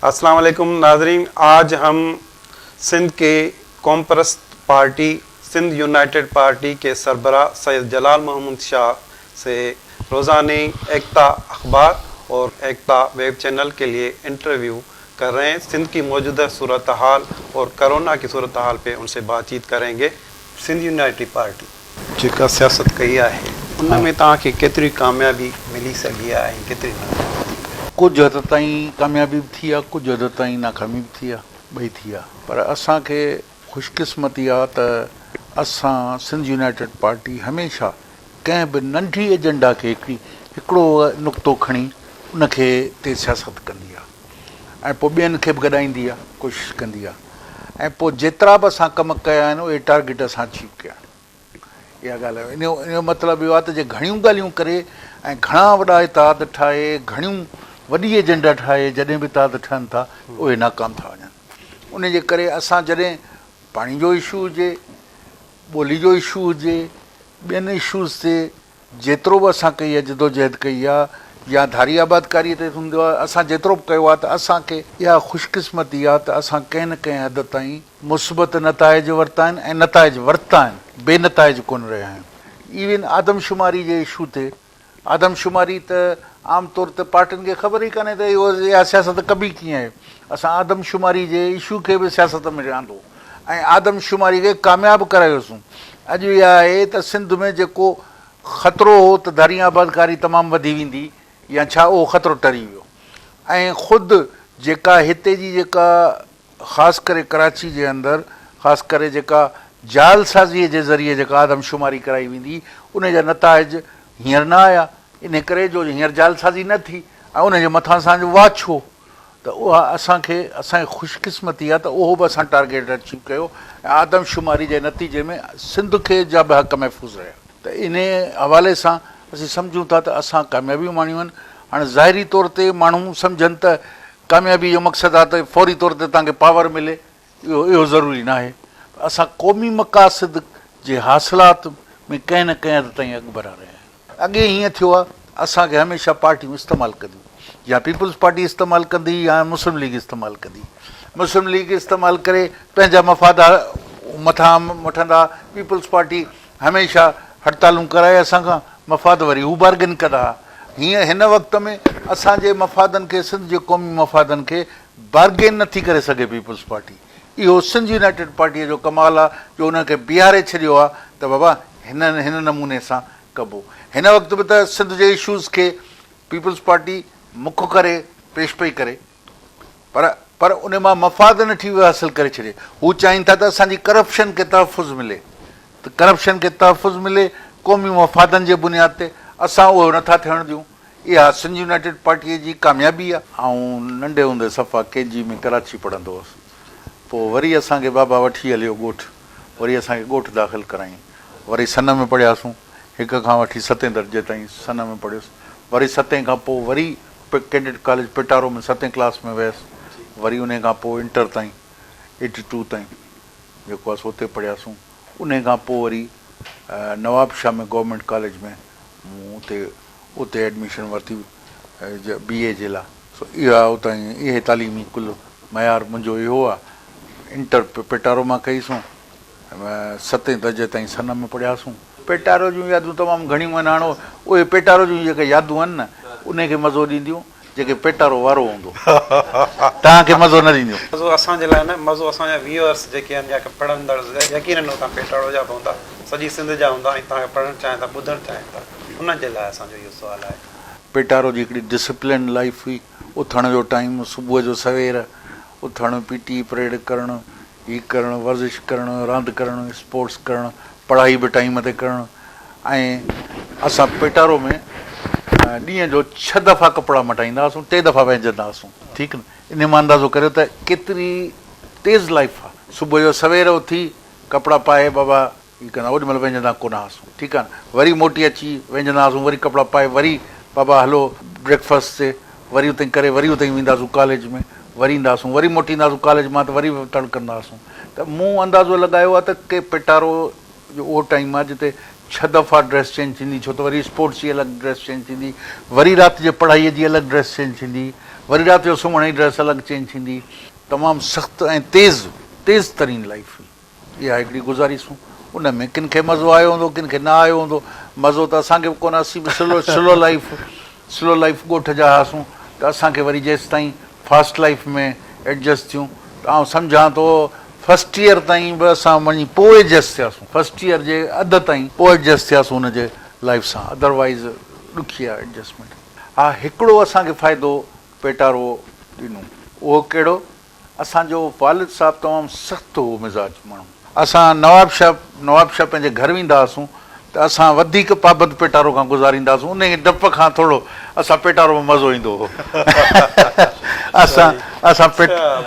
अस्सलाम वालेकुम नाजरीन, आज हम सिंध के कौमपरस्त पार्टी सिंध यूनाइटेड पार्टी के सरबराह सैयद जलाल मोहम्मद शाह से रोज़ाने एकता अखबार और एकता वेब चैनल के लिए इंटरव्यू कर रहे हैं। सिंध की मौजूदा सूरत हाल और कोरोना की सूरत हाल पे उनसे बातचीत करेंगे। सिंध यूनाइटेड पार्टी जेका सियासत कई आहे उन में तव्हांखे केतिरी कामयाबी मिली सघी आहे ऐं केतिरी न? ڪجهه حد تائين ڪاميابي به ٿي آهي، ڪجهه حد تائين ناڪامي به ٿي آهي، ٻئي ٿي آهي. پر اسان کي خوشقسمتي آهي ته اسان سنڌ يونائيٽيڊ پارٽي هميشه ڪنهن به ننڍي ايجنڊا کي هڪڙي هڪڙو نقطو کڻي ان کي تي سياست ڪندي آهي ۽ پوء ٻين کي به گڏائيندي آهي، ڪوشش ڪندي آهي ۽ پوء جيترا به اسان ڪم ڪيا آهن اهي ٽارگيٽ اسان اچيو ڪيا آهن. اها ڳالهه آهي. ان جو مطلب اهو آهي ته جي گهڻيون ڳالهيون ڪري ۽ گهڻا وڏا اتحاد ٺاهي، گهڻيون وڏي ايجنڊا ٺاهي جڏهن به اتحاد ٺهن ٿا اهي ناڪام ٿا وڃن. ان جي ڪري اسان جڏهن پاڻي جو اشو هجي، ٻولي جو اشو هجي، ٻين اشوز تي جيترو به اسان ڪئي آهي جدوجهد ڪئي آهي يا ڌاري آبادڪاري تي هوندو آهي اسان جيترو به ڪيو آهي ته اسان کي اها خوشقسمتي آهي ته اسان ڪنهن نه ڪنهن حد تائين مثبت نتائج ورتا آهن ۽ نتائج ورتا آهن بي نتائج ڪونه رهيا آهيون. ايون آدمشماري جي اشو تي آدمشماري ته عام طور تي پارٽين کي خبر ئي ڪانهي ته اهو اها سياست ڪبي ڪيئن آهي. اسان آدمشماري جي اشو کي به سياست ۾ آندو ۽ آدمشماري کي ڪامياب ڪرايوسون. اڄ اها آهي ته سنڌ ۾ جيڪو خطرو هو ته ڌارين آبادڪاري تمام وڌي ويندي يا ڇا اهو خطرو ٽري ويو ۽ خود جيڪا هتي جي جيڪا خاص ڪري ڪراچي جي اندر خاص ڪري جيڪا جعل سازي جي ذريعي جيڪا آدمشماري ڪرائي ويندي ان جا نتائج هينئر نه آيا انهي ڪري جو هينئر جعل سازي نه ٿي ۽ ان جي مٿان اسان جو واچ هو ته اها اسان کي اسان جي خوش قسمتي آهي ته اهو به اسان ٽارگيٽ اچيو ڪيو ۽ آدمشماري جي نتيجي ۾ سنڌ کي جا به حق محفوظ رهيا ته انهي حوالي سان اسين سمجهون ٿا ته اسان ڪاميابيون ماڻيون آهن هاڻي ظاهري طور تي ماڻهو سمجهن ته ڪاميابي جو مقصد آهي ته فوري طور تي توهان کي پاور ملي، اهو اهو ضروري ناهي. پر اسان قومي مقاصد جي حاصلات ۾ ڪنهن نه ڪنهن حد تائين اڳڀرا رهيا آهيون. اڳي هيئن ٿيو آهي، اسان کي هميشه پارٽيون استعمال ڪنديون، يا پيپلز پارٽي استعمال ڪندي يا مسلم ليگ استعمال ڪندي. مسلم ليگ استعمال ڪري پنهنجا مفاد مٿان وٺندا، پيپلز پارٽي هميشه هڙتالون ڪرائي اسان کان مفاد وري هو بارگين ڪندا ها. هينئر هن وقت ۾ اسان جي مفادن کي سنڌ جي قومي مفادن کي بارگين نه ٿي ڪري سگهي پيپلز پارٽي. اهو سنڌ يونائيٽيڊ پارٽيء جو ڪمال آ جو انهن کي بيهاري ڇڏيو آ ته بابا هن هن نموني سان ڪبو. هن وقت به ته سنڌ جي اشوز کي پيپلز پارٽي مک ڪري پيش پئي ڪري. پر پر ان مان مفاد نه ٿي حاصل ڪري ڇڏي. هو چاهين ٿا ته اسان جي ڪرپشن کي تحفظ ملي ته ڪرپشن کي تحفظ ملي قومي مفادن جي بنياد تي اسان اهو نه ٿا ٿيڻ ڏيون. اها سنڌ يونائيٽيڊ پارٽيء جي ڪاميابي آهي. آئون ننڍي هوندي صفا ڪي جي ۾ ڪراچي پڙهندو هوس. پوء وري اسان کي بابا وٺي هليو ڳوٺ. وري اسان کي ڳوٺ داخل ڪرايائين. وري سن ۾ پڙهياسون. هڪ کان وٺي ستين درجي تائين سن ۾ پڙهيس. وري ستين کان پوء وري ڪيڊٽ ڪاليج پيٽارو ۾ ستين ڪلاس ۾ ويس. وري انهي کان پوء انٽر تائين ايٽي ٽو تائين جيڪو آهي سو اتي پڙهياسون. انهي کان پوء وري نوابشاهه ۾ گورنمينٽ ڪاليج ۾ مون اتي اتي ايڊميشن ورتي بي اي جي لاء. سو اها اتان اهي تعليمي ڪل معيار منهنجو اهو آهي. انٽر پيٽارو مان ڪئي سون. ستين درجي تائين سن ۾ پڙهياسون. پيٽارو جون يادون تمام گهڻيون آهن. هاڻ اهي پيٽارو جون جيڪي يادون آهن نه، انهي کي مزو ڏينديون جيڪي پيٽارو وارو هوندو. توهان کي مزو نه ڏينديون. مزو اسان جي لاء نه، مزو اسان جا ويوئرس جيڪي آهن يا پڙهندڙ يقينن اتان پيٽارو جا به هوندا، سڄي سنڌ جا هوندا ۽ توهان کي پڙهڻ چاهين ٿا، ٻڌڻ چاهين ٿا، انهن جي لاء اسان جو اهو سوال آهي. پيٽارو جي هڪڙي ڊسپلين لائيف هئي. اٿڻ جو ٽائيم صبح جو سوير اٿڻ، پي ٽي پريڊ ڪرڻ، هي ڪرڻ، ورزش ڪرڻ، راند ڪرڻ، اسپورٽس ڪرڻ، پڙهائي به ٽائيم تي ڪرڻ ۽ اسان پيٽارو ۾ ڏينهن جو ڇهه دفعا ڪپڙا مٽائيندا هئاسون، ٽي دفعا وهنجندا هئاسون، ٺيڪ نه؟ انهي مان اندازو ڪريو ته ڪيتري تيز لائيف آ. صبح جو سوير اٿي ڪپڙا پائي بابا هي ڪندا اوڏي مهل وهنجندا ڪونه هئاسون ٺيڪ آ نه وري موٽي اچي وهنجندا هئاسون وري ڪپڙا پائي وري بابا هلو بريڪ فاسٽ تي وري اتي ڪري وري اتي وينداسون ڪاليج ۾ وري اينداسون وري موٽي اينداسون ڪاليج مان ته وري تڙ ڪندا هئاسون ته مون اندازو لڳايو آ ته ڪي پيٽارو جو اهو ٽائيم آ جتي ڇهه دفعا ڊريس چينج ٿيندي ڇو ته وري اسپورٽس جي الڳ ڊريس چينج ٿيندي وري رات جي پڙهائي جي الڳ ڊريس چينج ٿيندي. وري رات جو سمهڻ جي ڊريس الڳ چينج ٿيندي هئي. تمام سخت ۽ تيز تيز ترين لائيف هئي. اها هڪڙي گذاريسون. ان ۾ ڪن کي مزو آيو هوندو ڪن کي نه آيو هوندو. مزو ته اسان کي به ڪونه اسين به سلو سلو لائيف سلو لائيف ڳوٺ جا هئاسون ته اسان کي وري جيستائين فاسٽ لائيف ۾ ايڊجسٽ ٿيون ته آئون سمجهان ٿو فرسٽ ايئر تائين به اسان وڃي پوء ايڊجسٽ ٿياسون فرسٽ ايئر جي اڌ تائين پوء ايڊجسٽ ٿياسون ان جي لائيف سان ادروائيز ڏکي آهي ايڊجسٽمينٽ. ها هڪڙو اسان کي فائدو پيٽارو ڏنو اهو ڪهڙو اسان جو والد صاحب تمام سخت هو مزاج ماڻهو. اسان نوابشاهه نوابشاهه پنهنجي گهر ويندا هئاسون ته اسان وڌيڪ پابند پيٽارو کان گذاريندا هئاسون انهيء ڊپ کان ٿورو اسان پيٽارو ۾ مزو ايندو هو اسان اسان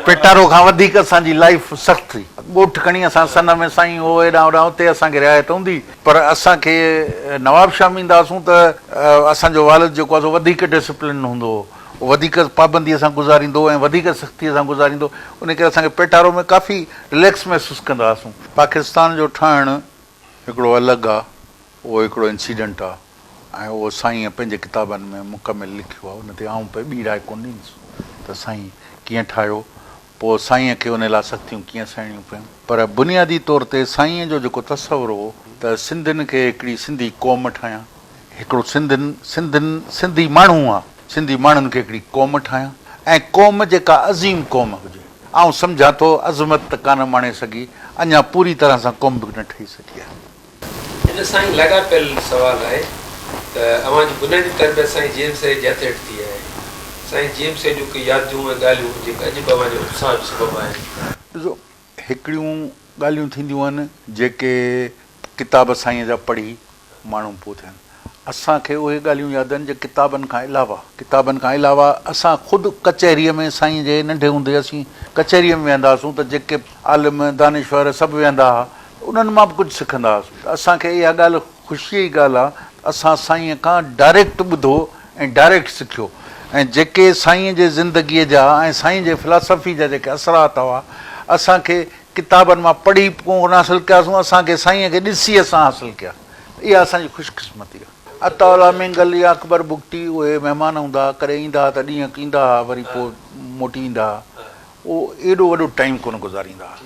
پيٽارو کان وڌيڪ اسان جي لائيف سخت هئي ڳوٺ کڻي اسان سن ۾ سائين هو هيڏانهن هوڏانهن اتي اسان کي رعايت هوندي پر اسان کي نوابشاهه ۾ ايندا هئاسون ته اسان جو والد جيڪو آهي سو وڌيڪ ڊسپلن هوندو هو. وڌيڪ پابنديء سان گذاريندو هو ۽ وڌيڪ سختيء سان گذاريندو هو، ان ڪري اسان کي پيٽارو ۾ ڪافي رليڪس محسوس ڪندا هئاسون. پاڪستان جو ٺهڻ هڪڙو الڳ آ، اهو هڪڙو انسيڊنٽ آ ۽ اهو سائينء پنهنجي ڪتابن ۾ مڪمل لکيو آ، ان تي آئون ٻي راء ڪونه ڏيندس ته سائين ڪيئن ٺاهيو، پوء سائينء کي ان لاء سختيون ڪيئن سهڻيون پيون. پر بنيادي طور تي سائينء جو جيڪو تصور هو ته سنڌين کي هڪڙي سنڌي قوم ٺاهيان، هڪڙو سنڌين، سنڌين، سنڌي ماڻهو آ، سنڌي ماڻهن کي هڪڙي قوم ٺاهيان ۽ قوم جيڪا عظيم قوم هجي. آئون سمجهان ٿو عظمت ته ڪانه ماڻي سگهي، اڃا پوري طرح سان قوم به نه ٺهي سگهي آهي. ان سان ئي لاڳاپيل سوال آهي ته اوهان جي بنيادي تربيت سائين جي ايم سيد جي هٿ هيٺ ٿي آهي. سائين جي ايم سيد جون ڪي ياديون ۽ ڳالهيون جيڪي اڄ به اوهان جي اتساهه جو سبب آهن. ڏسو هڪڙيون ڳالهيون ٿينديون آهن جيڪي ڪتاب سائينء جا پڙهي ماڻهو پوء ٿين. اسان کي اهي ڳالهيون ياد آهن جي ڪتابن کان علاوه ڪتابن کان علاوه اسان خود ڪچهريء ۾ سائينء جي ننڍي هوندي اسين ڪچهريء ۾ ويهندا هئاسون ته جيڪي عالم دانشور سڀ ويهندا ها انهن مان به ڪجهه سکندا هئاسون ته اسان کي اها ڳالهه خوشيء جي ڳالهه آ ته اسان سائينء کان ڊائريڪٽ ٻڌو ۽ ڊائريڪٽ سکيو ۽ جيڪي سائينء جي زندگيء جا ۽ سائينء جي فلاسافي جا جيڪي اثرات هئا اسان کي ڪتابن مان پڙهي ڪونه حاصل ڪياسون اسان کي سائينء کي ڏسي اسان حاصل ڪيا ته اها اسان جي خوش قسمتي آ. عطاء الله مينگل يا اڪبر بگٽي اهي مهمان هوندا ها ڪڏهن ايندا ها ته ڏينهن ايندا ها وري پوء موٽي ايندا ها. اهو ايڏو وڏو ٽائيم ڪونه گذاريندا ها.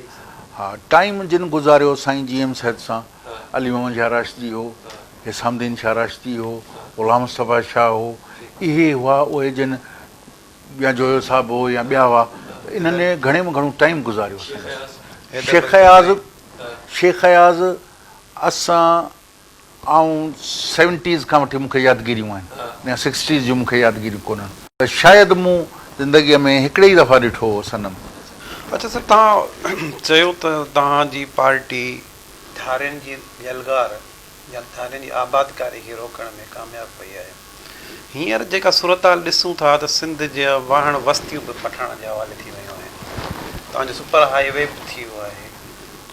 ها ٽائيم جن گذاريو سائين جي ايم سيد سان، علي محمد شاهه راشدي هو، حسام الدين شاهه راشدي هو، غلام مصطفيٰ شاهه هو، اهي هئا اهي جن يا جويو صاحب هو يا ٻيا هئا انهن گهڻي ۾ گهڻو ٽائيم گذاريو اسان سان. شيخ اياز شيخ اياز اسان آئون سيونٽيز کان وٺي مون کي يادگيريون آهن يا سڪسٽيز جون مون کي يادگيريون ڪونهن ته شايد مون زندگيء ۾ هڪڙي ئي دفعا ڏٺو هو صنم. اڇا سر توهان چيو ته توهان جي پارٽي ڌارين جي يلغار يا ڌارين جي آبادڪاري کي روڪڻ ۾ ڪامياب وئي آهي. هينئر جيڪا صورتحال ڏسون ٿا ته سنڌ جا واهڻ وستيون به پٺاڻن جي حوالي ٿي ويون آهن. توهان جو سپر هاء وي به ٿي ويو آهي.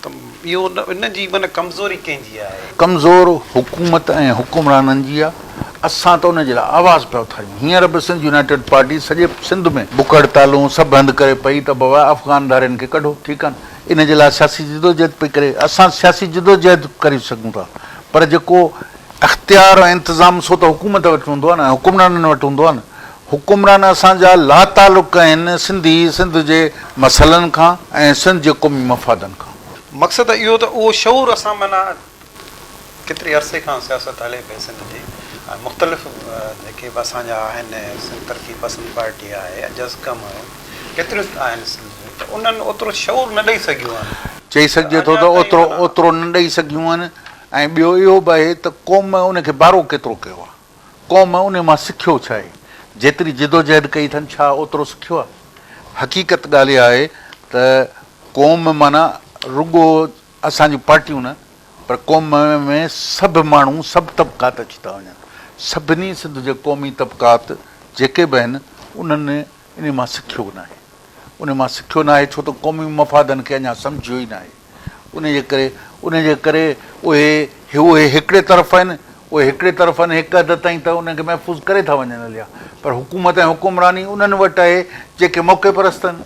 ته اهو ان جي معنيٰ ڪمزوري ڪنهن جي آهي؟ ڪمزور حڪومت ۽ حڪمرانن جي آ، اسان ته ان جي لاء آواز پيا اٿاريون، هينئر به سنڌ يونائيٽيڊ پارٽي سڄي سنڌ ۾ بک هڙتالون سڀ هنڌ ڪري پئي ته بابا افغان ڌارين کي ڪڍو، ٺيڪ آ نه، ان جي لاء سياسي جدوجهد پئي ڪري، اسان سياسي جدوجهد ڪري سگهون ٿا پر جيڪو اختيار ۽ انتظام سو ته حڪومت وٽ هوندو آ نه ۽ حڪمرانن وٽ هوندو آ نه. حڪمران اسان جا لاتعلق آهن سنڌي سنڌ جي مسئلن کان ۽ سنڌ جي قومي مفادن کان. مقصد اهو ته اهو شعور اسان معنيٰ ڪيتري عرصي کان سياست هلي پئي سنڌ جي ۽ مختلف جيڪي به اسان جا آهن سنڌ ترقي پسند پارٽي آهي جسقم آهي ڪيتريون آهن سنڌ جون ته انهن اوترو شعور نه ڏئي سگهيون آهن. چئي سگهجي ٿو ته اوترو اوترو نه ڏئي سگهيون آهن ۽ ٻيو اهو به آهي ته قوم ان کي بارو ڪيترو ڪيو آهي. قوم انهي مان سکيو ڇا آهي؟ جيتري جدوجهد ڪئي اٿن ڇا اوترو سکيو آهي؟ حقيقت ڳالهه اها آهي ته قوم معنيٰ رڳو اسان جون پارٽيون نه پر قوم ۾ سڀ ماڻهو سڀ طبقات اچي ٿا وڃن. سڀني سنڌ جي قومي طبقات جيڪي به آهن انهن انهي مان سکيو ناهي. انهي مان سکيو ناهي ڇو ته قومي مفادن کي اڃا سمجهيو ئي ناهي. انهي جي ڪري انهي جي ڪري اهي اهي هڪڙي طرف آهن اهي هڪڙي طرف آهن هڪ حد تائين ته انهن کي محفوظ ڪري ٿا وڃن هليا پر حڪومت ۽ حڪمراني انهن وٽ آهي جيڪي موقعي پرست آهن.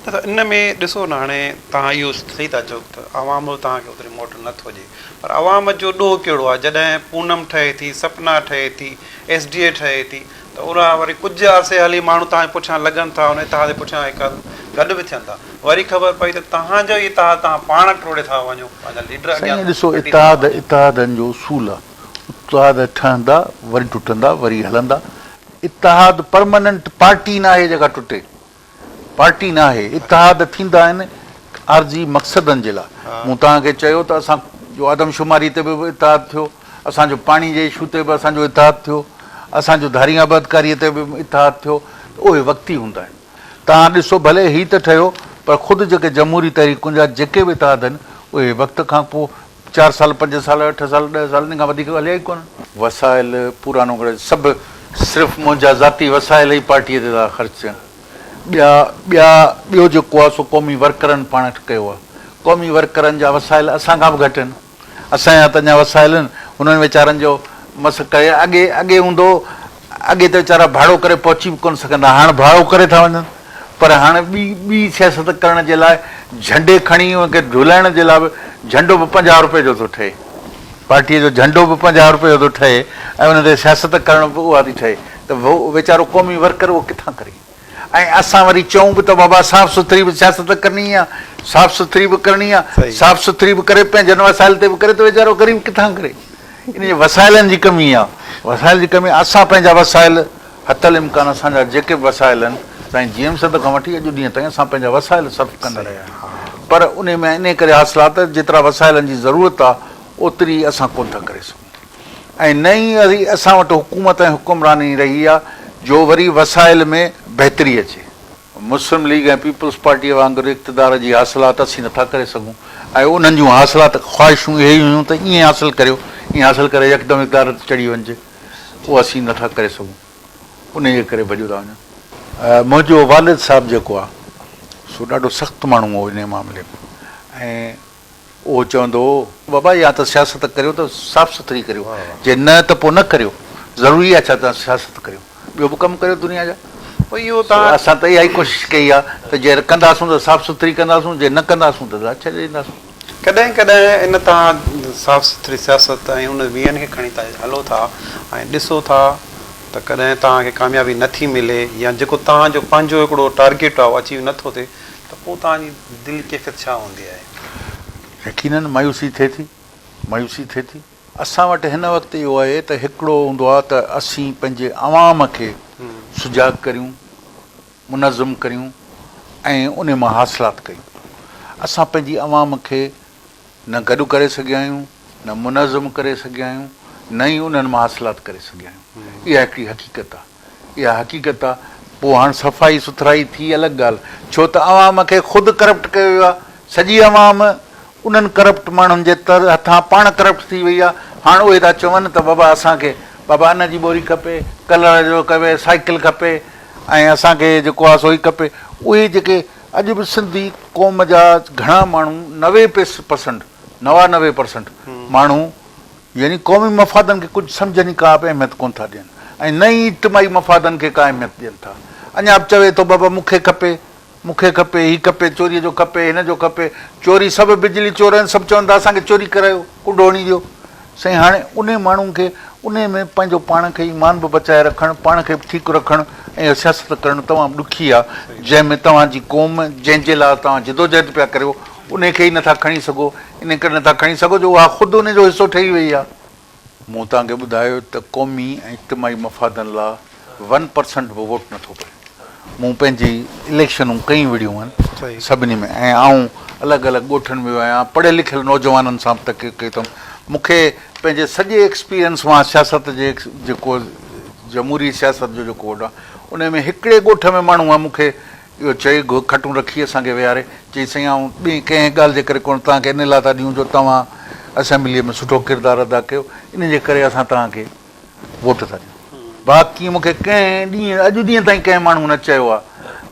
نه ته ان ۾ ڏسو نه هاڻي توهان اهو صحيح ٿا چئو ته عوام به توهان کي اوتري موٽ نه ٿو ڏئي پر عوام جو ڏوهه ڪهڙو آهي جڏهن پونم ٺهي ٿي سپنا ٺهي ٿي ايس ڊي اي ٺهي ٿي. ته ان وري ڪجهه عرصي هلي ماڻهو توهان جي پٺيان لڳن ٿا ان اتحاد جي پٺيان هڪ گڏ به ٿين ٿا وري خبر پئي ته توهان جو ئي اتحاد توهان پاڻ ٽوڙي ٿا وڃو پنهنجا ليڊر سائين اڳيان ڏسو ڪٽي ٿا اتحاد وڃو. اتحادن جو اصول آ اتحاد ٺهندا وري ٽٽندا وري هلندا اتحاد پرمننٽ پارٽي ناهي جيڪا ٽٽي پارٽي ناهي، اتحاد ٿيندا آهن عارضي مقصدن جي لاء. مون توهان کي چيو ته اسان جو آدمشماري تي به اتحاد ٿيو، اسان جو پاڻي جي اشو تي به اسان جو اتحاد ٿيو، اسان جو ڌارين آبادڪاري تي به اتحاد ٿيو ته اهي وقتي هوندا آهن. توهان ڏسو ڀلي هي ته ٺهيو پر خود جيڪي جمهوري تحريڪن جا جيڪي به اتحاد آهن اهي وقت کان پوء چار سال، پنج سال، اٺ سال، ڏهه سال ان کان وڌيڪ هليا ئي ڪونه. وسائل پورانو ڪري سڀ صرف منهنجا ذاتي وسائل ئي پارٽيء تي ٿا خرچ ٿين. ٻيا ٻيا ٻيو جيڪو آهي سو قومي ورڪرن پاڻ ڪيو آهي. قومي ورڪرن جا وسائل اسان کان به گهٽ آهن. اسان جا ته اڃا وسائل آهن، هنن ويچارن جو مس ڪري اڳي اڳي هوندو هو اڳي ته ويچارا ڀاڙو ڪري پهچي به ڪونه سگهندا هاڻ ڀاڙو ڪري ٿا وڃن پر هاڻ ٻي ٻي سياست ڪرڻ جي لاء جهنڊي کڻي ان کي جهولائڻ جي لاء به جهنڊو به 50 روپئي جو ٿو ٺهي پارٽيء جو جهنڊو به 50 روپئي جو ٿو ٺهي ۽ ان تي سياست ڪرڻ به اها ٿي ٺهي ته ويچارو قومي ورڪر اهو ڪٿان ڪري ۽ اسان وري چئون به ته بابا صاف سٿري به سياست ڪرڻي آ صاف سٿري به ڪرڻي آ صاف سٿري به ڪري پنهنجن وسائل تي به ڪري ته ويچارو غريب ڪٿان ڪري ان جي وسائلن جي ڪمي آ وسائل جي ڪمي اسان پنهنجا وسائل حتي الامڪان اسان جا جيڪي به وسائل آهن سائين جي ايم سيد کان وٺي اڄ ڏينهن تائين اسان پنهنجا وسائل صرف ڪندا رهيا آهيون پر ان ۾ انهي ڪري حاصلات جيترا وسائلن جي ضرورت آ اوتري اسان ڪونه ٿا ڪري سگهون ۽ نه ئي وري اسان وٽ حڪومت ۽ حڪمراني رهي آ جو وري وسائل ۾ بهتري اچي. مسلم ليگ ۽ پيپلز پارٽيء وانگر اقتدار جي حاصلات اسين نٿا ڪري سگهون ۽ انهن جون حاصلات خواهشون اهي ئي هيون ته ائين حاصل ڪريو، ائين حاصل ڪري يڪدم اقتدار تي چڙهي وڃجي، اهو اسين نٿا ڪري سگهون، انهيء جي ڪري ڀڄيو ٿا وڃن. منهنجو والد صاحب جيڪو آ سو ڏاڍو سخت ماڻهو هو انهيء معاملي ۾ ۽ اهو چوندو هو، بابا يا ته سياست ڪريو ته صاف سٿري ڪريو، جي نه ته پوء نه ڪريو، ضروري آهي ڇا توهان سياست ڪريو، ٻيو به ڪم ڪريو دنيا جا. پوء اهو توهان. اسان ته اها ئي ڪوشش ڪئي آهي ته جي ڪنداسون ته صاف سٿري ڪنداسون، جي نه ڪنداسون ته ڇڏي ڏينداسون. ڪڏهن ڪڏهن ان توهان صاف سٿري سياست ۽ ان ويئن کي کڻي ٿا هلو ٿا ۽ ڏسو ٿا ته ڪڏهن توهان کي ڪاميابي نه ٿي ملي يا جيڪو توهان جو پنهنجو هڪڙو ٽارگيٽ آهي اهو اچيو نه ٿو ٿئي ته پوء توهان جي دلي ڪيفيت ڇا هوندي آهي؟ يقيناً مايوسي ٿئي ٿي، مايوسي ٿئي ٿي. اسان وٽ هن وقت اهو آهي ته هڪڙو هوندو آهي ته اسين پنهنجي عوام کي سجاڳ ڪريون، منظم ڪريون ۽ انهي مان حاصلات ڪيون. اسان پنهنجي عوام کي نه گڏ ڪري سگهيا آهيون، نه منظم ڪري سگهيا آهيون، نه ئي انهن مان حاصلات ڪري سگهيا آهيون. اها هڪڙي حقيقت آهي. اها حقيقت آ. پوء هاڻ صفائي سٿرائي ٿي الڳ ڳالهه. ڇو ته عوام کي خود ڪرپٽ ڪيو ويو آ. سڄي عوام انهن ڪرپٽ ماڻهن جي هٿان پاڻ ڪرپٽ ٿي وئي آ. هاڻ اهي ٿا چون ته بابا اسان کي بابا ان جي ٻوري کپي، ڪلر جو کپي، سائيڪل کپي ۽ اسان کي جيڪو آ سو هي کپي. اهي جيڪي اڄ به سنڌي قوم جا گهڻا ماڻهو 90 پرسنٽ، 99 پرسنٽ ماڻهو يعني قومي مفادن کي ڪجهه سمجهن ئي ڪا به اهميت ڪونه ٿا ڏين ۽ نه ئي اجتماعي مفادن کي ڪا اهميت ڏين ٿا. اڃا به چوي ٿو بابا مون کي کپي، مون کي کپي، هي کپي، چوريء جو کپي، هن جو کپي، چوري سڀ بجلي چور آهن، سڀ چون ٿا اسان کي چوري ڪرايو، ڪنڊو هڻي ڏيو. سائين هاڻي انهي ماڻهو کي انهي ۾ پنهنجو پاڻ کي ايمان به بچائي رکڻ، پاڻ کي به ٺيڪ رکڻ ۽ اها سياست ڪرڻ تمام ڏکي آهي، جنهن ۾ توهان جي قوم جنهن جي لاء توهان جدوجهد پيا ڪريو، انهي کي ئي نٿا کڻي سگهو، انهي ڪري نٿا کڻي سگهو جو اها خود انهي جو حصو ٺهي وئي آهي. مون توهان کي ٻڌايو ته قومي ۽ اجتماعي مفادن لا ون پرسنٽ به ووٽ نٿو پئي. مون پنهنجي اليڪشنون ڪئين وڙهيون آهن سڀني ۾ ۽ آئون الڳ الڳ ڳوٺن ۾ ويو آهيان، پڙهيل لکيل نوجوانن سان به تقرير ڪئي اٿم. مون کي پنهنجي سڄي ايڪسپيرينس مان سياست جي جيڪو جمهوري سياست جو جيڪو ووٽ آهي انهي ۾ هڪڙي ڳوٺ ۾ ماڻهو آهي مون کي اهو چئي گهه کٽون رکي اسان کي ويهاري چئي سائين آئون ٻي ڪنهن ڳالهه جي ڪري ڪونه توهان کي ان لاء ٿا ڏيون جو توهان اسيمبليء ۾ سٺو ڪردار ادا ڪيو ان جي ڪري اسان توهان کي ووٽ ٿا ڏيون باقي مون کي ڪنهن ڏينهن اڄ ڏينهن تائين ڪنهن ماڻهو نه چيو آهي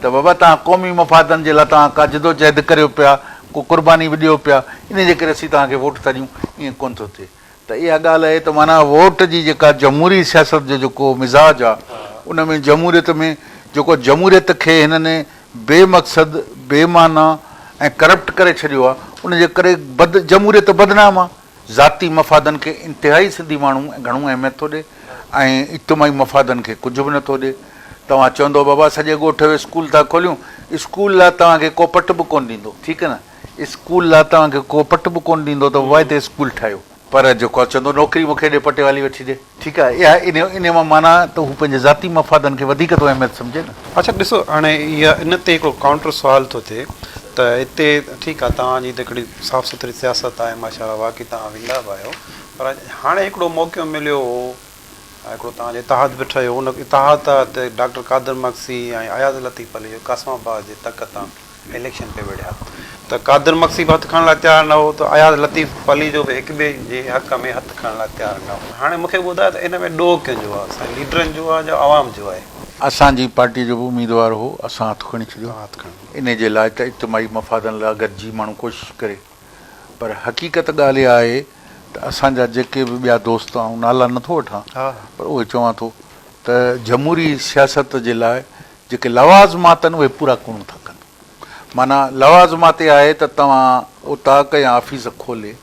ته بابا توهان قومي مفادن جي لاء توهان ڪا جدوجهد ڪريو پيا ڪو قرباني به ڏيو پيا ان جي ڪري اسين توهان کي ووٽ ٿا ڏيون ائين ڪونه ٿو ٿئي. ته اها ڳالهه آهي ته معنيٰ ووٽ جي جيڪا جمهوري سياست جو جيڪو مزاج آهي ان ۾ جمهوريت ۾ جيڪو جمهوريت کي هنن بي مقصد، بي معنيٰ ۽ ڪرپٽ ڪري ڇڏيو آهي ان جي ڪري بد جمهوريت بدنام آهي. ذاتي مفادن کي انتهائي سنڌي ماڻهو گهڻو اهميت ٿو ڏئي ۽ اجتماعي مفادن کي ڪجهه به نٿو ڏي. توهان چوندؤ بابا سڄي ڳوٺ جو اسڪول ٿا کوليون، اسڪول لاء توهان کي ڪو پٽ به ڪونه ڏيندو، ٺيڪ نه، اسڪول لاء توهان کي ڪو پٽ به ڪونه ڏيندو ته بابا هتي اسڪول ٺاهيو. پر جيڪو چوندو نوڪري مون کي ڏي پٽيوالي وٺي ڏي، ٺيڪ آهي، اها انهيء مان معنيٰ ته هو پنهنجي ذاتي مفادن کي وڌيڪ ٿو اهميت سمجهي نه. اڇا ڏسو هاڻي اها ان تي هڪڙو ڪائونٽر سوال ٿو ٿئي ته هتي ٺيڪ آهي توهان جي ته هڪڙي صاف سٿري سياست آهي ماشاء الله واقعي توهان ويندا به آهيو پر هاڻي هڪڙو موقعو مليو هو ۽ هڪڙو توهان جو اتحاد به ٺهيو ان اتحاد تحت ڊاڪٽر قادر مگسي ۽ اياز لطيف پليجو قاسم آباد جي تڪ تان اليڪشن پئي وڙهيا ته قادر مگسي به هٿ کڻڻ لاء تيار نه هو ته اياز لطيف پليجو به هڪ ٻئي جي حق ۾ هٿ کڻڻ لاء تيار نه هو. هاڻي مون کي ٻڌايو ته ان ۾ ڏوهه ڪنهن جو آهي سائين ليڊرن جو آهي يا عوام جو آهي؟ اسان جي پارٽي جو به اميدوار هو اسان هٿ کڻي ڇڏيو انهي جي لاء ته اجتماعي مفادن لاء گڏجي ماڻهو ڪوشش ڪري. پر حقيقت ڳالهه اها آهي ته اسان جا جيڪي به ٻيا دوست آئون نالا نه ٿو وٺان پر اهي چوان ٿو ته جمهوري سياست جي لاء جيڪي لوازمات آهن اهي پورا ڪونه ٿا ڪن. معنيٰ لوازمات اها آهي ته توهان اوطاق يا آفيس کولي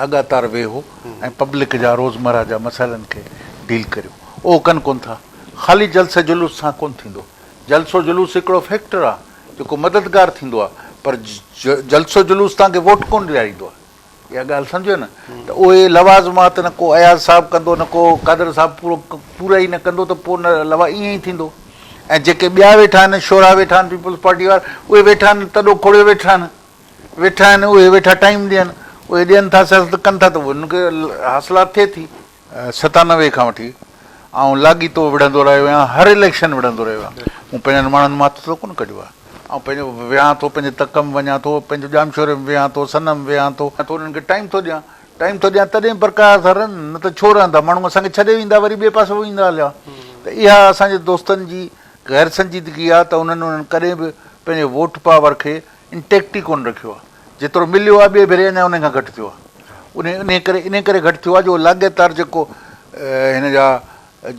لاڳاتار ويهو ۽ پبلڪ جا روزمره جا مسئلن کي ڊيل ڪريو. اهو ڪن ڪونه ٿا. خالي جلسي جلوس سان ڪونه ٿيندو. جلسو جلوس هڪڙو فيڪٽر آهي. جيڪو مددگار ٿيندو آهي پر جلسو جلوس توهان کي ووٽ ڪونه ڏياريندو آهي. اها ڳالهه سمجهو نه ته اهي لوازمات نه ڪو اياز صاحب ڪندو نه ڪو قادر صاحب پورو پورا ئي نه ڪندو ته پوء نه لوا ائين ئي ٿيندو ۽ جيڪي ٻيا ويٺا آهن شورا ويٺا آهن پيپلز پارٽي وارا اهي ويٺا آهن تڏو کوڙيو ويٺا آهن ويٺا آهن اهي ويٺا ٽائيم ڏين اهي ڏين ٿا سياست ڪن ٿا ته انهن کي حاصلات ٿئي ٿي. 97 کان وٺي آئون لاڳيتو وڙهندو رهيو آهيان، هر اليڪشن وڙهندو رهيو آهيان. مون پنهنجن ماڻهن مان هٿ ته ڪونه ڪڍيو آهي. آئون پنهنجو ويهان ٿو، پنهنجي تڪ ۾ وڃان ٿو، پنهنجو ڄامشوري ۾ ويهان ٿو، سن ۾ ويهان ٿو. انهن کي ٽائيم ٿو ڏيان، ٽائيم ٿو ڏيان تڏهن برقرار ٿا رهن، نه ته ڇو رهندا، ماڻهو اسان کي ڇڏي ويندا وري ٻئي پاسي ويندا هليا. ته اها اسان جي دوستن جي غير سنجيدگي آهي ته انهن انهن ڪڏهن به پنهنجي ووٽ پاور کي انٽيڪٽ ئي ڪونه رکيو آهي. جيترو مليو آهي ٻئي ڀيري اڃا انهي کان گهٽ ٿيو آهي. انهي انهي ڪري انهي ڪري گهٽ ٿيو آهي جو لاڳيتار جيڪو هن جا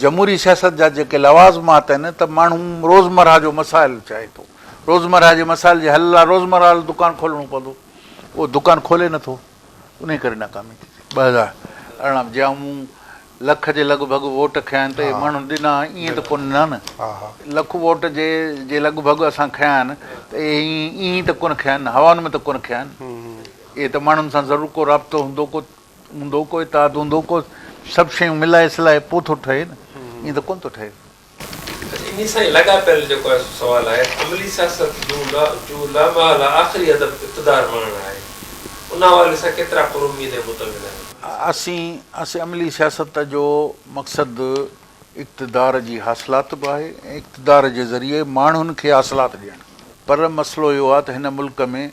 جمهوري سياست جا جيڪي لوازمات آهن ته ماڻهو روزمرهه جو مسائل چاهي ٿو. روزمرهه جي مسائل جي حل لاء روزمرهه جو دڪان کولڻو پوندو. اهو دڪان کولي نٿو. انهي ڪري ناڪامي ٿي ٿئي. 2018 ۾ جيان مون لک جي لڳ ڀڳ ووٽ کنيا آهن ته اهي ماڻهن ڏنا ائين ته ڪونه ڏنا نه. لک ووٽ جي جي لڳ ڀڳ اسان کنيا آهن ته اهي ائين ائين ته ڪونه کنيا آهن نه هوائن ۾ ته ڪونه کنيا آهن. اهي ته ماڻهن سان ضرور ڪو رابطو هوندو ڪو هوندو ڪو اتحاد هوندو ڪو سڀ شيون ملائي سلائي پوء ٿو ٺهي نه ائين ته ڪونه ٿو ٺهي. اچ انهي سان ئي لاڳاپيل جيڪو آهي سو سوال آهي ته عملي سياست جو لامحاله آخري هدف اقتدار ماڻڻ آهي ان حوالي سان ڪيترا پراميد ۽ مطمئن آهيو؟ اسين اسين عملي سياست جو مقصد اقتدار جي حاصلات به آهي ۽ اقتدار جي ذريعي ماڻهن کي حاصلات ڏيڻ پر مسئلو اهو آهي ته هن ملڪ ۾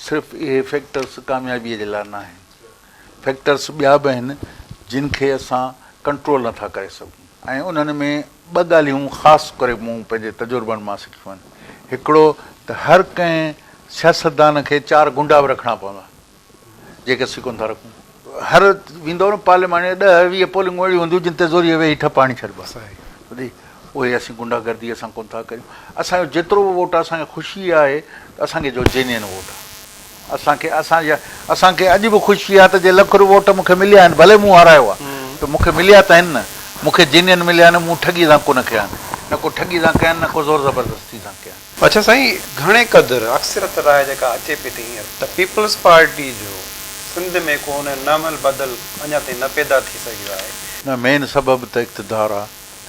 صرف اهي فيڪٽرس ڪاميابي جي لاء ناهن فيڪٽرس ٻيا به آهن جن کي اسان ڪنٽرول نٿا ڪري سگهون. ۽ انهن ۾ ٻه ڳالهيون خاص ڪري مون پنهنجي تجربن مان سکيون آهن. هڪڙو ته هر ڪنهن سياستدان کي چار گنڊا به رکڻا پوندا، جيڪي اسين ڪونه ٿا رکون. هر ويندو نه پارلياماني ڏهه 20 پولنگون اهڙيون هونديون جن تي زوريء ويهي ٺپ هڻي ڇڏبا. سمجهي؟ اهي اسين گنڊا گردي اسان ڪونه ٿا ڪريون. اسان جو جيترو به ووٽ آهي اسان کي خوشي اها آهي ته اسان کي جو جينين ووٽ آهي. اسان کي اسان جا اسان کي اڄ به خوشي آهي ته جي لک روپيا ووٽ مون کي مليا آهن ڀلي مون هارايو آهي ته مون کي مليا ته آهن نه مون کي جينين مليا آهن مون ٺڳي سان ڪونه ڪيا آهن نه ڪو ٺڳي سان ڪيا آهن نه ڪو زور زبردستي سان ڪيا آهن. اڇا سائين گهڻي قدر اڪثريت راء جيڪا اچي پئي ٿي هينئر ته پيپلز پارٽي جو سنڌ ۾ ڪو ان نعم البدل اڃا تائين نه پيدا ٿي سگهيو آهي. نه مين سبب ته اقتدار آ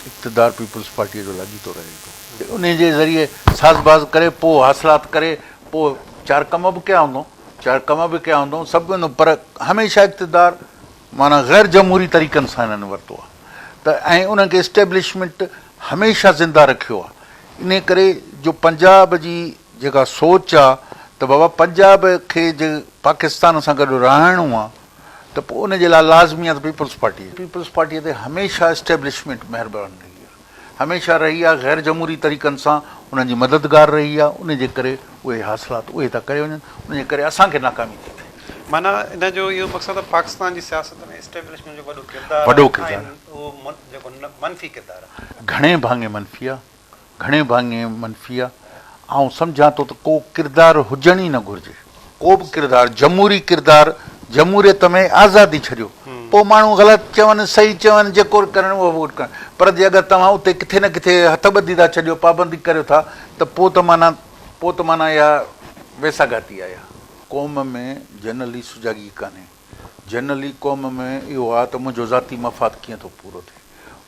اقتدار پيپلز پارٽيء جو لاڳيتو رهي ٿو. انهيء جي ذريعي ساز باز ڪري پوء حاصلات ڪري پوء چار ڪم به ڪيا هوندو، چار ڪم به ڪيا هوندو، سڀ هوندو پر هميشه اقتدار معنيٰ غير جمهوري طريقن سان هنن ورتو آهي ته ۽ انهن کي اسٽيبلشمينٽ هميشه زنده رکيو آهي انهيء ڪري جو پنجاب جي جيڪا سوچ آهي ته بابا پنجاب کي جي پاڪستان سان گڏ رهائڻو آهي ته پوء ان جي لاء لازمي آهي ته پيپلز پارٽي پيپلز پارٽيء تي هميشه اسٽيبلشمينٽ مهربان رهي آهي. هميشه رهي آهي، غير جمهوري طريقن سان انهن جي مددگار رهي آهي، ان جي ڪري اهي حاصلات اهي ٿا ڪري وڃن، ان جي ڪري اسان کي ناڪامي ٿي ٿئي. معنيٰ ان جو اهو مقصد ته پاڪستان جي سياست ۾ اسٽيبلشمينٽ جو وڏو ڪردار وڏو آهي ڪردار ۽ اهو جيڪو منفي ڪردار آهي. گهڻي ڀاڱي منفي آهي، گهڻي ڀاڱي منفي آهي، آئون سمجهان ٿو ته ڪو ڪردار هجڻ ئي نه گهرجي، ڪو به ڪردار، جمهوري ڪردار، جمهوريت ۾ آزادي ڇڏيو، پوء ماڻهو غلط چون صحيح چون جيڪو ڪرن اهو ووٽ ڪرن پر جي اگر توهان اتي ڪٿي نه ڪٿي هٿ ٻڌي ٿا ڇڏيو پابندي ڪريو ٿا ته پوء ته معنيٰ پوء ته معنيٰ اها ويساهه گهاتي آهي. قوم ۾ جنرلي سجاڳي ڪانهي. جنرلي قوم ۾ اهو آهي ته منهنجو ذاتي مفاد ڪيئن ٿو پورو ٿئي.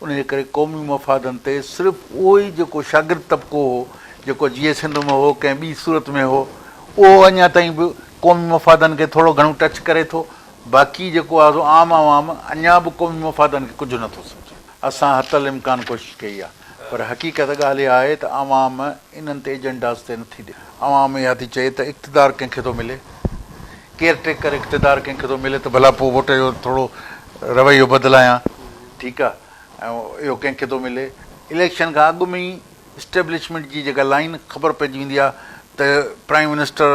ان جي ڪري قومي مفادن تي صرف اهو ئي جيڪو شاگرد طبقو هو، جيڪو جيئي سنڌ ۾ هو، ڪنهن ٻي صورت ۾ هو، اهو اڃا تائين به قومي مفادن کي ٿورو گهڻو ٽچ ڪري ٿو. باقي جيڪو آهي سو عام عوام اڃا به قومي مفادن کي ڪجهه نٿو سمجهي. اسان حتي الامڪان ڪوشش ڪئي آهي پر حقيقت ڳالهه اها آهي ته عوام انهن تي ايجنڊاز تي نٿي ڏئي. عوام اها ٿي چئي ته اقتدار ڪنهن کي ٿو ملي، ڪيئر ٽيڪر اقتدار ڪنهن کي ٿو ملي ته ڀلا پوء ووٽ جو ٿورو رويو بدلايان، ٺيڪ آهي ۽ اهو ڪنهن کي ٿو ملي. اليڪشن کان اڳ ۾ ئي اسٽيبلشمينٽ جي جيڪا لائين خبر پئجي ويندي آهي ته پرائيم منسٽر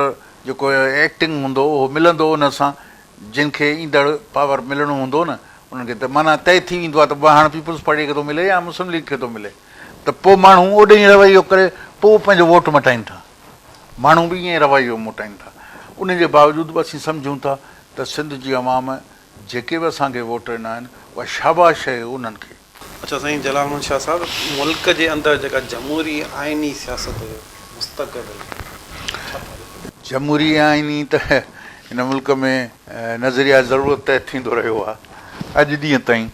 جيڪو ايڪٽنگ هوندو اهو ملندو ان سان جن کي ايندڙ پاور ملڻو هوندو نه انهن کي ته معنيٰ طئي ٿي ويندو آهي ته هاڻ پيپلز پارٽي کي ٿو ملي يا مسلم ليگ کي ٿو ملي ته پوء ماڻهو اوڏي ئي رويو ڪري پوء پنهنجو ووٽ مٽائين ٿا ماڻهو به ائين رويو موٽائين ٿا ان جي باوجود به اسين سمجهون ٿا ته سنڌ جي عوام جيڪي به اسان کي ووٽ ڏنا آهن اها شاباش آهي انهن کي. اڇا سائين جلال محمد شاهه صاحب ملڪ جي اندر جيڪا جمهوري آئيني سياست جو مستقبل ڇا ٿا ڏسو؟ جمهوري آئيني ته هن ملڪ ۾ نظريه ضرورت تحت ٿيندو رهيو آهي. اڄ ڏينهن تائين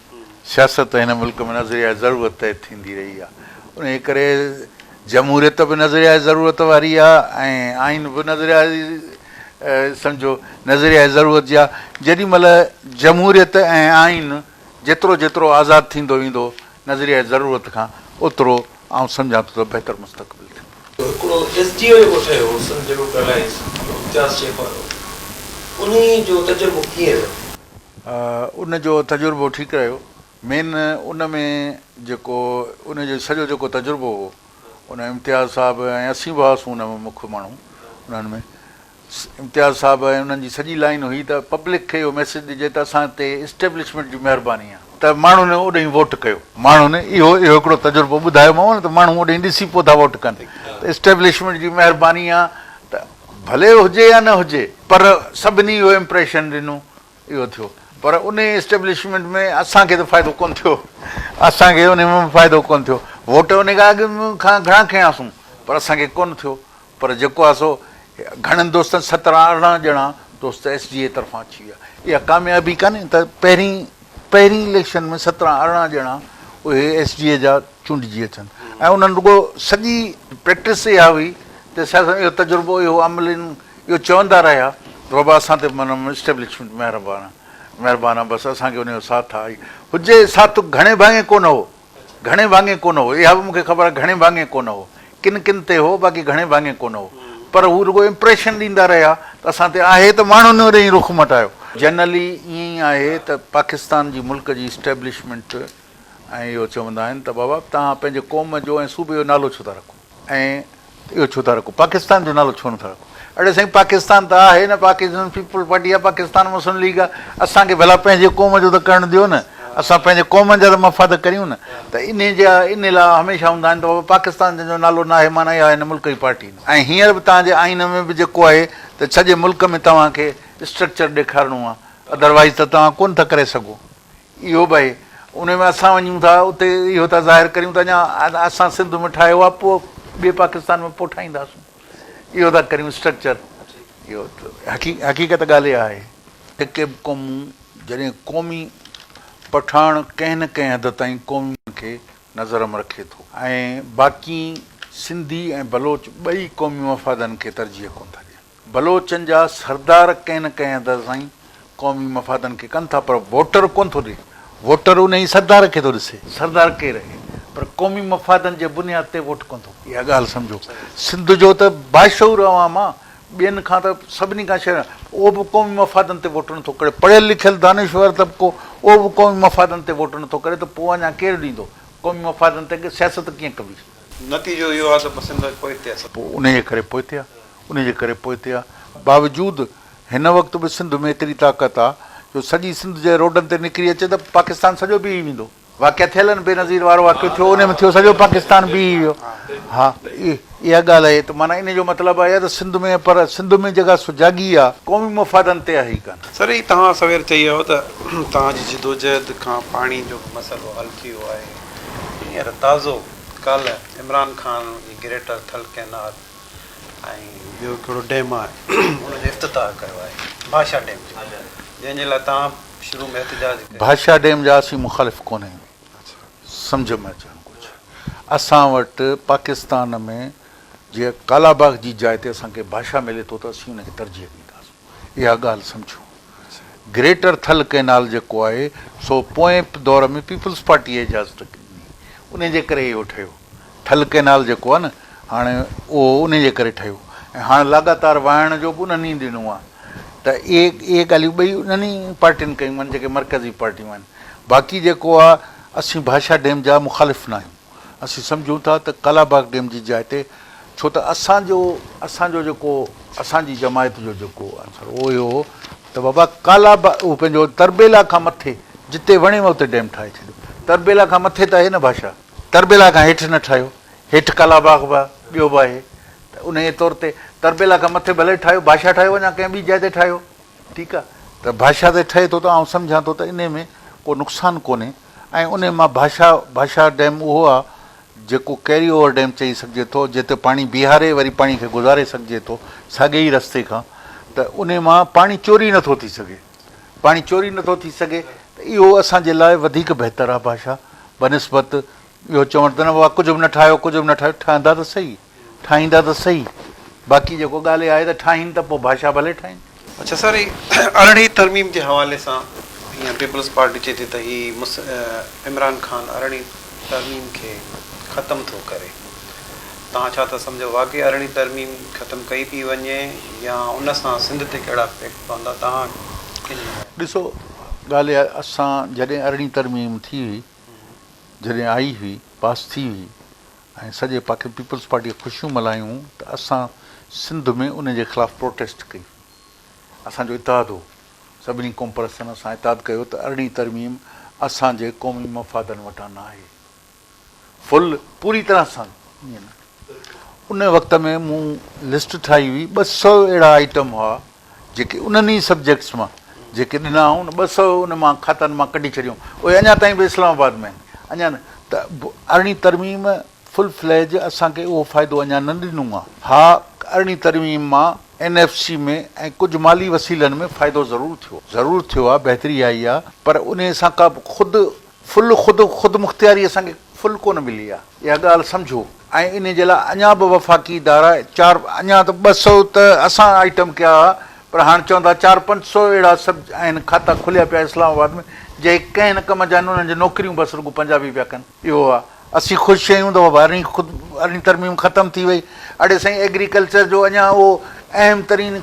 سياست هن ملڪ ۾ نظريه ضرورت تحت ٿيندي رهي آهي. انهيء ڪري جمهوريت به نظريه ضرورت واري آهي ۽ آئين به نظريه سمجهو نظريه ضرورت جي آهي. جيڏي مهل جمهوريت ۽ آئين جيترو جيترو آزاد ٿيندو ويندو نظريه ضرورت کان اوترو آئون سمجهان ٿو ته بهتر مستقبل ٿيندو. هڪڙو ايس ڊي او جيڪو ٺهيو هو سنڌ ڊيموڪريٽ الائنس جو امتياز شيخ وارو انهي جو تجربو ڪيئن رهيو؟ ان جو تجربو ٺيڪ رهيو. مين ان ۾ جيڪو ان جو سڄو جيڪو تجربو هو ان امتياز صاحب ۽ اسين به هئاسون ان ۾ مک ماڻهو انهن ۾ امتياز صاحب ۽ انهن جي سڄي لائين هئي ته پبلڪ کي اهو ميسيج ڏجي ته اسان تي اسٽيبلشمينٽ جي مهرباني آهي ته ماڻهن اوڏهين ووٽ ڪيو. ماڻهن اهو اهو هڪڙو تجربو ٻڌايومانو نه ته ماڻهو اوڏهين ڏسي پوء ٿا ووٽ ڪن ته اسٽيبلشمينٽ جي مهرباني آهي ته ڀلي هجي يا نه هجي پر سڀني اهو امپريشن ڏنو اهو ٿيو پر انهي اسٽيبلشمينٽ ۾ اسان کي ته فائدو ڪونه ٿيو اسان کي انهي ۾ فائدو ڪونه ٿيو ووٽ انهي کان اڳ کان گهڻا کنياسون پر اسان کي ڪونه ٿيو پر جيڪو آهي سو گهڻن دوستن سترهن ارڙهن ڄڻا دوست ايس ڊي اي طرفان اچي ويا. اها ڪاميابي ڪانهي ته پهرين پهرين اليڪشن ۾ سترهن ارڙهن ڄڻا اهي ايس ڊي اي جا چونڊجي اچن ۽ انهن رڳو سڄي پريڪٽس اها هئي ته سياست اهو تجربو اهو عملين اهو چوندا رهيا ته بابا اسان تي معنيٰ اسٽيبلشمينٽ مهربان آهي مهربان آهي بس اسان کي ان جو ساٿ آهي هجي ساٿ گهڻي ڀاڱي ڪونه هو. گهڻي ڀاڱي ڪونه هو، اها به مون کي خبر آهي گهڻي ڀاڱي ڪونه هو، ڪن ڪن تي هو، باقي گهڻي ڀاڱي ڪونه هو، پر هو رڳو امپريشن ڏيندا رهيا ته اسان تي آهي ته ماڻهن اوڏي ئي رخ مٽايو. جنرلي ائين ئي آهي ته پاڪستان جي ملڪ جي اسٽيبلشمينٽ ۽ اهو چوندا آهن ته بابا توهان پنهنجي قوم جو ۽ صوبي جو نالو ڇو ٿا رکو ۽ اهو ڇو ٿا رکو پاڪستان جو نالو ڇو نٿا رکو اڙي سائين پاڪستان ته آهي نه پاڪستان پيپلز پارٽي آهي پاڪستان مسلم ليگ آهي اسان کي ڀلا پنهنجي قوم جو ته ڪرڻ ڏيو نه اسان پنهنجي قومن جا ته مفاد ڪريون نه ته انهي جا انهي لاء هميشه هوندا آهن ته بابا پاڪستان جنهن جو نالو ناهي معنيٰ اها هن ملڪ جي پارٽي نه ۽ هينئر به توهان جي آئين ۾ به جيڪو آهي ته سڄي ملڪ ۾ توهان کي اسٽرڪچر ڏيکارڻو آهي ادروائيز ته توهان ڪونه ٿا ڪري سگهو اهو به آهي. انهي ۾ اسان وڃون ٿا اتي اهو ٿا ظاهر ڪريون ته اڃا اسان سنڌ ۾ ٺاهيو آهي پوء ٻئي پاڪستان ۾ پوء ٺاهينداسون. اهو ٿا ڪريون اسٽرڪچر. اهو حقيقت ڳالهه اها آهي. جيڪي به قومون جڏهن قومي پٺاڻ ڪنهن نه ڪنهن حد تائين قومي کي نظر م رکي ٿو ۽ باقي سنڌي ۽ بلوچ ٻئي قومي مفادن کي ترجيح ڪونه ٿا ڏين. بلوچن جا سردار ڪنهن نه ڪنهن حد تائين قومي مفادن کي ڪن ٿا پر ووٽر ڪونه ٿو ڏئي. ووٽر انهي سردار کي ٿو ڏسي. سردار ڪير آهي پر قومي مفادن جي بنياد تي ووٽ ڪونه ٿو. اها ڳالهه سمجهو. سنڌ جو ته باشعور عوام آ، ٻين کان ته سڀني کان شهر اهو به قومي مفادن تي ووٽ نٿو ڪري. پڙهيل لکيل دانشور طبقو اهو به قومي مفادن تي ووٽ نٿو ڪري ته پوء اڃا ڪير ڏيندو؟ قومي مفادن تي سياست ڪيئن ڪبي؟ نتيجو اهو آ ته سنڌ پوئتي آ. پوء انهيء ڪري پوئتي آ. انهي جي ڪري پوئتي آ. باوجود هن وقت به سنڌ ۾ ايتري طاقت آ جو سڄي سنڌ جي روڊن تي نڪري اچي ته پاڪستان سڄو بيهي ويندو. واقعا ٿيل آهن بينظير وارو واقعو ٿيو انهي ۾ ٿيو سڄو پاڪستان بيهي ويو. ها اها ڳالهه آهي ته معنيٰ ان جو مطلب آهي ته سنڌ ۾ پر سنڌ ۾ جيڪا سجاڳي آهي قومي مفادن تي آهي ئي ڪانه. سر هي توهان سوير چئي ويو ته توهان جي جدوجهد کان پاڻي جو به مسئلو حل ٿي ويو آهي هينئر تازو ڪالهه عمران خان جي گريٽر ٿل ڪئنال ۽ ٻيو هڪڙو ڊيم آهي ان جو افتتاح ڪيو آهي ڀاشا ڊيم جو جنهن جي لاء توهان شروع ۾ احتجاج ڪيو. ڀاشا ڊيم جا اسين مخالف ڪونه آهيون. سمجهه ۾ اچڻ گهرجي. اسان وٽ پاڪستان ۾ جي ڪالا باغ جي جاء تي اسان کي ڀاشا ملي ٿو ته اسين ان کي ترجيح ڏينداسون. اها ڳالهه سمجهو. گريٽر ٿل ڪئنال جيڪو آهي سو پوئين دور ۾ پيپلز پارٽيء اجازت ڏني ان جي ڪري اهو ٺهيو. ٿل ڪئنال جيڪو آهي نه هاڻي اهو انهي جي ڪري ٺهيو ۽ هاڻ لاڳاتار واهڻ جو به انهن ئي ڏنو آهي ته اهي اهي ڳالهيون ٻئي انهن ئي پارٽين ڪيون آهن جيڪي مرڪزي پارٽيون آهن. باقي جيڪو آ اسين ڀاشا ڊيم جا مخالف ناهيون اسين سمجهون ٿا ته ڪالاباغ ڊيم جي جاء تي ڇو ته اسان جو اسان جو جيڪو اسان جي جماعت جو جيڪو آنسر اهو اهو هو ته بابا ڪالاباغ اهو پنهنجو تربيلا کان مٿي جتي وڻيو اتي ڊيم ٺاهي ڇڏيو تربيلا کان مٿي ته آهي نه ڀاشا تربيلا کان هيٺ نه ٺاهيو هيٺ ڪالاباغ به آهي ٻيو به آهي ته انهيء طور تي تربيلا کان مٿي ڀلي ٺاهيو ڀاشا ٺاهيو اڃا ڪنهن ٻي جاء تي ٺاهيو ٺيڪ آ ته ڀاشا تي ٺهي ٿو ته آئون سمجهان ٿو ته انهي ۾ ڪو نقصان ڪونهي ۽ انهي مان ڀاشا ڀاشا ڊيم اهو آ جيڪو ڪيري اوور ڊيم چئي سگهجي ٿو جتي پاڻي بيهاري وري پاڻي کي گذاري سگهجي ٿو ساڳي ئي رستي کان ته انهي مان پاڻي چوري نٿو ٿي سگهي پاڻي چوري نٿو ٿي سگهي ته اهو اسان جي لاء وڌيڪ بهتر آ ڀاشا بنسبت اهو چوڻ ته نه بابا ڪجهه به نه ٺاهيو ڪجهه به نه ٺاهيو ٺهندا ته سهي ٺاهيندا ته سهي، باقي جيڪو ڳالهه اها آهي ته ٺاهين ته پوء ڀاشا ڀلي ٺاهين. اڇا سر هي ارڙهين ترميم جي حوالي سان هينئر پيپلز پارٽي چئي ٿي ته هي عمران خان ارڙهين ترميم کي ختم ٿو ڪري توهان ڇا ٿا سمجهو واقعي ارڙهين ترميم ختم ڪئي پئي وڃي يا ان سان سنڌ تي ڪهڙا افيڪٽ پوندا توهان ڪنهن جي راء. ڏسو ڳالهه اها اسان جڏهن ارڙهين ترميم ٿي هئي جڏهن آئي هئي پاس ٿي هئي ۽ سڄي پاڪ پيپلز پارٽيء خوشيون ملهايون ته اسان سنڌ ۾ ان جي خلاف پروٽيسٽ ڪئي. اسان جو اتحاد هو. سڀني قومپرستن اسان اتحاد ڪيو ته ارڙهين ترميم اسان جي قومي مفادن وٽان نه آهي. فل پوري طرح سان ائين نه. ان وقت ۾ مون لسٽ ٺاهي هئي 200 اهڙا آئٽم هئا جيڪي انهن ئي سبجيڪٽس مان جيڪي ڏنا هئائون نه 200 ان مان کاتن مان ڪڍي ڇڏيون اهي اڃا تائين به اسلام آباد ۾ آهن اڃا ته ارڙهين ترميم فل فليج اسان کي اهو فائدو اڃا نه ڏنو آهي ها ارڙهين ترميم مان اين ايف سي ۾ ۽ ڪجهه مالي وسيلن ۾ فائدو ضرور ٿيو ضرور ٿيو آهي بهتري آئي آهي پر انهي سان ڪا خود فل خود خودمختياري اسان کي فل ڪونه ملي آ اها ڳالهه سمجهو ۽ انهي جي لاء اڃا به وفاقي ادارا چار اڃا ته 200 ته اسان آئٽم ڪيا ها پر هاڻ چون ٿا چار 500 اهڙا سڀ آهن کاتا کليا پيا اسلام آباد ۾ جيڪي ڪنهن نه ڪم جا آهن انهن جي نوڪريون بس رڳو پنجابي پيا ڪن اهو آ اسين خوش آهيون ته بابا ارڙهين خود ارڙهين ترميم ختم ٿي وئي اڙي سائين ايگريڪلچر جو اڃا اهو اهم ترين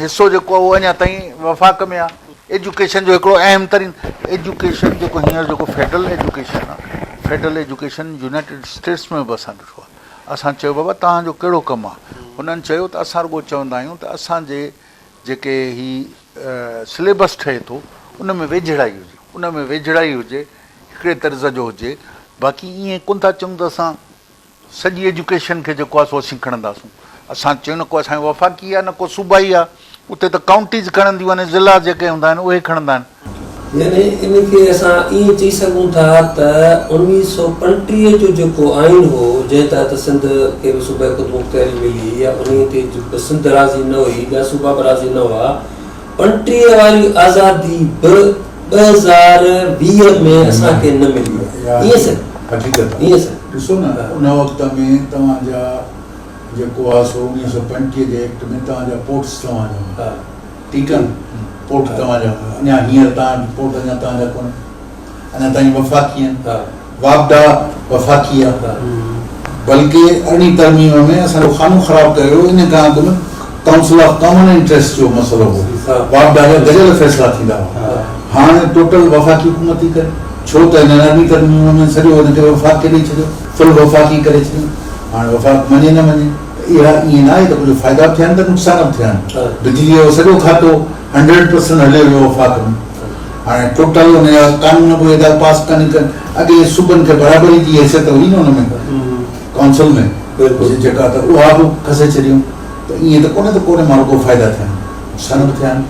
حصو جيڪو آهي اهو اڃا تائين وفاق ۾ آهي ايجوڪيشن جو هڪڙو اهم ترين ايجوڪيشن جيڪو هينئر جيڪو فيڊرل ايجوڪيشن آهي فيڊرل ايجوڪيشن يونائيٽيڊ اسٽيٽس ۾ به اسان ڏٺو آهي اسان چيو بابا توهان جو ڪهڙو ڪم آهي هنن چيو ته اسان رڳو چوندا آهيون ته اسان جي جيڪي هي سليبس ٺهي ٿو ان ۾ ويجهڙائي هجي ان ۾ ويجهڙائي هجي هڪڙي طرز جو هجي باقي ائين ڪونه ٿا چئون ته اسان سڄي ايجوڪيشن کي جيڪو آهي سو اسين کڻنداسون اسان چيو نه ڪو اسان جو وفاقي آهي نه ڪو صوبائي آهي اتي ته ڪائونٽيز کڻنديون آهن ضلعا جيڪي هوندا آهن اهي کڻندا آهن. يعني ان کي اسان ائين چئي سگهون ٿا ته 1935 جو جيڪو آئين هو جنهن تحت سنڌ کي به صوبائي خودمختياري ملي يا انهي تي به سنڌ راضي نه هئي ٻيا صوبا به راضي نه هئا 35 واري آزادي به 2020 ۾ اسان کي نه ملي آهي ائين سر حقيقت ائين سر. ڏسو نه ان وقت ۾ توهان جا جيڪو آهي سو 1935 جي ايڪٽ ۾ توهان جا پورٽس توهان جا هئا ٺيڪ آهي نه پورٽ توهان جا هئا اڃا هينئر توهان وٽ پورٽ اڃا توهان جا ڪونهن اڃا تائين وفاقي آهن واپڊا وفاقي آهي بلڪه ارڙهين ترميم ۾ اسان جو خانو خراب ڪيو ويو ان کان اڳ ۾ ڪائونسل آف ڪامن انٽريسٽ جو مسئلو هو واپڊا جا گڏيل فيصلا ٿيندا هئا هاڻي ٽوٽل وفاقي حڪومت ٿي ڪري ڇو ته هنن ارڙهين ترميم ۾ سڄو ان کي وفاق کي ڏئي ڇڏيو فل وفاقي ڪري ڇڏيو هاڻي وفاق مڃي نه مڃي ته اها ائين نه آهي ته ڪجهه فائدا به ٿيا آهن ته نقصان به ٿيا آهن بجلي جو سڄو کاتو هنڊريڊ پرسنٽ هليو ويو وفاق ۾ هاڻي ٽوٽل ان جا قانون به ايڏا پاس ڪانه ڪن اڳي صوبن کي برابري جي حيثيت هئي نه ان ۾ ڪائونسل ۾. بلڪل. جيڪا ته اها به کسي ڇڏيون ته ائين ته ڪونهي ته ڪونهي مان رڳو فائدا ٿيا آهن نقصان به ٿيا آهن.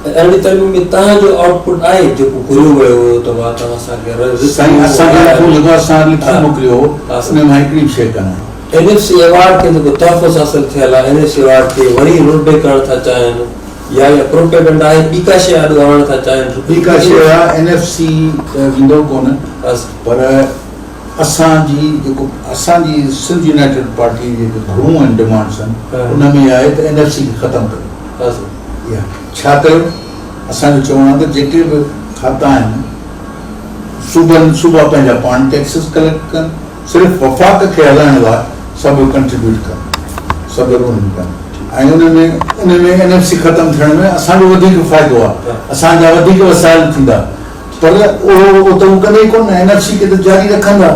۽ ارڙهين ترميم ۾ توهان جو آئوٽ پٽ آهي جيڪو گهريو ويو هيو ته واهه توهان اسان کي سائين اسان کي لکون جيڪو اسان لکي موڪليو هو ان مان هڪڙي به شيء ڪانه آئي. اين ايف سي ايوارڊ کي جيڪو تحفظ حاصل ٿيل آهي اين ايف سي ايوارڊ کي وري رول بيڪ ڪرڻ ٿا چاهين يا اها پروپيگنڊا آهي ٻي ڪا شيء آڏو آڻڻ ٿا چاهين. ٻي ڪا شيء آهي اين ايف سي ته ويندو ڪونه پر اسان جي جيڪو اسان جي سنڌ يونائيٽيڊ پارٽي جي جيڪي گهرون آهن ڊمانڊس آهن ان ۾ آهي ته اين ايف سي کي ختم ڪريو. اها ڇا ڪيو اسان جو چوڻ آهي ته جيڪي به کاتا آهن صوبن صوبا پنهنجا پاڻ ٽيڪسز ڪليڪٽ ڪن صرف وفاق کي هلائڻ لاء سڀ ڪنٽريبيوٽ ڪن سڀ رولنگ ڪن ۽ ان ۾ ان ۾ اين ايف سي ختم ٿيڻ ۾ اسان جو وڌيڪ فائدو آهي اسان جا وڌيڪ وسائل ٿيندا پر اهو ته هو ڪندي ئي ڪونه اين ايف سي کي ته جاري رکندا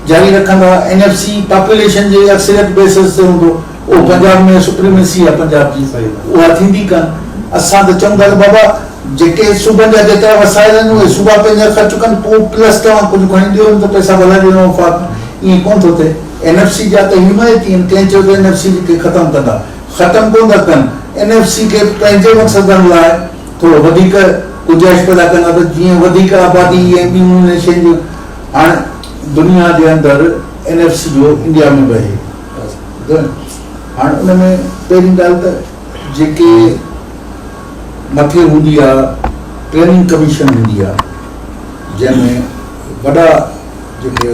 جاري رکندا اين ايف سي پاپوليشن جي اڪثريت بيسس تي هوندو اهو پنجاب ۾ سپريميسي آهي پنجاب جي اها ٿيندي ڪانه اسان ته چئون ٿا ته بابا جيڪي صوبن جا جيترا وسائل آهن اهي صوبا پنهنجا خرچ ڪن پوء پلس توهان ڪجهه کڻي ڏيو ته پئسا ڀلا ڏيڻو وفاق ائين ڪونه ٿو ٿئي اين ايف سي جا ته حمايتي آهن ڪنهن چيو ته اين ايف سي کي ختم ڪندا ختم ڪونه ٿا ڪن اين ايف سي کي پنهنجي مقصدن لاء ٿورو وڌيڪ گنجائش پيدا ڪندا ته جيئن وڌيڪ آبادي ۽ ٻيون انهن شين جو هاڻ دنيا جي اندر اين ايف سي جو انڊيا ۾ به آهي هاڻ ان ۾ پهرين ڳالهه ته جيڪي مٿي هوندي آ پلاننگ ڪميشن هوندي آ جنهن ۾ وڏا جيڪي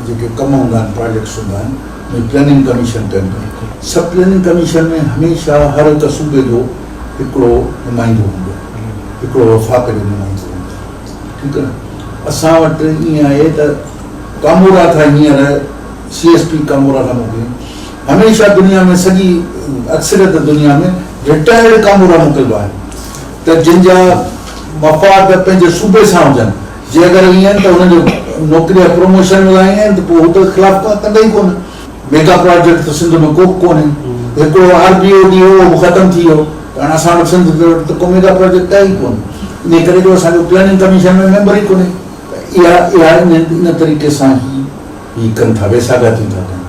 جيڪي ڪم هوندا آهن پراجيڪٽس هوندا آهن ان پلاننگ ڪميشن ڪندي سب پلاننگ ڪميشن ۾ هميشه هر هڪ صوبي جو هڪڙو نمائندو هوندو آهي هڪڙو وفاق جو نمائندو هوندو آهي ٺيڪ آهي نه اسان وٽ ائين آهي ته ڪامورا ٿا هينئر سي ايس پي ڪامورا ٿا موڪلين هميشه دنيا ۾ سڄي اڪثريت دنيا ۾ رٽائرڊ ڪامورا موڪلبا آهن ته جن جا مفاد پنهنجي صوبي سان هجن جي اگر ائين آهن ته انهن جو نوڪري يا پروموشن لاء ائين آهن ته پوء هو ته خلاف ڪندا ئي ڪونه ميگا پراجيڪٽ ته سنڌ ۾ ڪو به ڪونهي هڪڙو آر بي او ڊي اهو به ختم ٿي ويو ته هاڻي اسان وٽ سنڌ وٽ ته ڪو ميگا پراجيڪٽ آهي ئي ڪونه انهي ڪري جو اسان جو پلاننگ ڪميشن ۾ ميمبر ئي ڪونهي ته اها اها ان طريقي سان هي هي ڪن ٿا ويساگهاتيون ٿا ڪن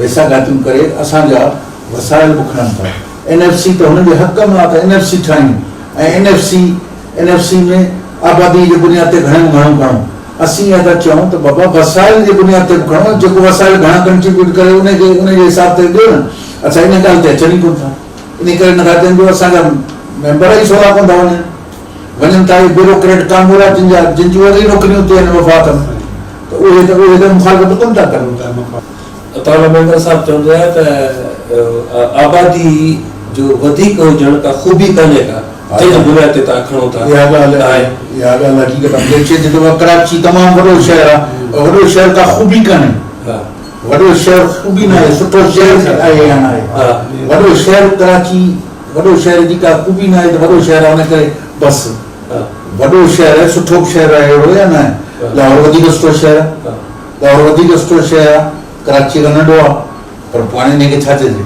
ويساگهاتيون ڪري اسان جا وسائل به کڻن ٿا اين ايف سي ته هنن جي حق ۾ آ ته اين ايف سي ٺاهيون ۽ N F C N F C ۾ آبادي جي بنياد تي گهڻو گهڻو کڻو اسين اها ٿا چئون ته بابا وسائل جي بنياد تي به کڻو جيڪو وسائل گهڻا ڪنٽريبيوٽ ڪري ان کي ان جي حساب تي ڏيو نه اڇا ان ڳالهه تي اچن ئي ڪونه ٿا ان ڪري نٿا چون جو اسان جا ميمبر ئي سولا ڪونه ٿا وڃن وڃن ٿا اهي بيوروڪريٽ ڪامورا جن جا جن جون اڳ ئي نوڪريون اتي آهن وفاق ۾ ته اهي ته اهي ته مخالفت ڪونه ٿا ڪن. عطاء ميمڻ صاحب چوندو آهي ته آبادي جو وڌيڪ هجڻ ڪا خوبي ڪانهي ڪا جنهن جي بنياد تي توهان کڻو ٿا. اها ڳالهه آهي اها ڳالهه حقيقت آهي جي چئجي ته ڪراچي تمام وڏو شهر آهي وڏو شهر ڪا خوبي ڪانهي وڏو شهر خوبي ناهي سٺو شهر آهي يا ناهي وڏو شهر ڪراچي وڏو شهر جي ڪا خوبي ناهي ته وڏو شهر آهي ان ڪري بس وڏو شهر آهي سٺو به شهر آهي اهڙو يا ناهي لاهور وڌيڪ سٺو شهر آهي لاهور وڌيڪ سٺو شهر آهي ڪراچي کان ننڍو آهي پر پوء هاڻي انهي کي ڇا چئجي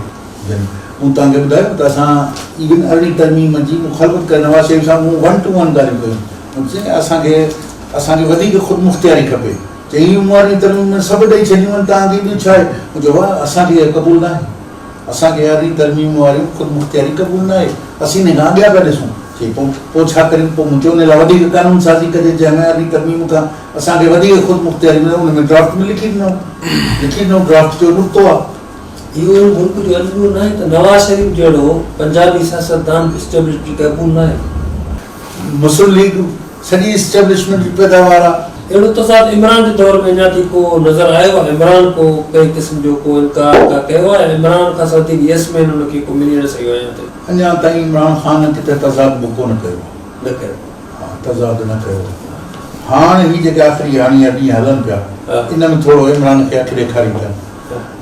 جن مون توهان کي ٻڌايو ته اسان ايون ارڙهين ترميم جي مخالفت ڪري نواز شريف سان مون ون ٽو ون ڳالهيون ڪيون مون چيو اسان کي اسان کي وڌيڪ خودمختياري کپي چيائين مون ارڙهين ترميم ۾ سڀ ڏئي ڇڏيون آهن توهان کي ٻيو ڇا آهي مون چيو واهه اسان کي اها قبول ناهي اسان کي ارڙهين ترميم واريون خودمختياري قبول ناهي اسين ان کان اڳيان پيا ڏسون چي پوء پوء ڇا ڪريون پوء مون چيو ان لاء وڌيڪ قانون سازي ڪجي جنهن ۾ ارڙهين ترميم کان اسان کي وڌيڪ خودمختياري ملي ان ۾ ڊرافٽ ۾ لکي ڏنو لکي ڏنو ڊرافٽ جو نقطو آهي. اهو هن ملڪ جو الميو ناهي ته نواز شريف جهڙو پنجابي سياستدان به اسٽيبلشمينٽ کي قبول ناهي. مسلم ليگ سڄي اسٽيبلشمينٽ جي پيداوار آهي. اهڙو تضاد عمران جي دور ۾ اڃا تائين ڪو نظر آيو آهي؟ عمران ڪو ڪنهن قسم جو ڪو انڪار ڪا ڪيو آهي؟ عمران کان سواء وڌيڪ يس مين ان کي ڪو ملي نه سگهيو آهي اڃا تائين. اڃا تائين عمران خان ڪٿي تضاد به ڪونه ڪيو آهي. نه ڪيو. ها تضاد نه ڪيو آهي. هاڻ هي جيڪي آخري هاڻي جا ڏينهن هلن پيا ان ۾ ٿورو عمران کي اک ڏيکارين پيا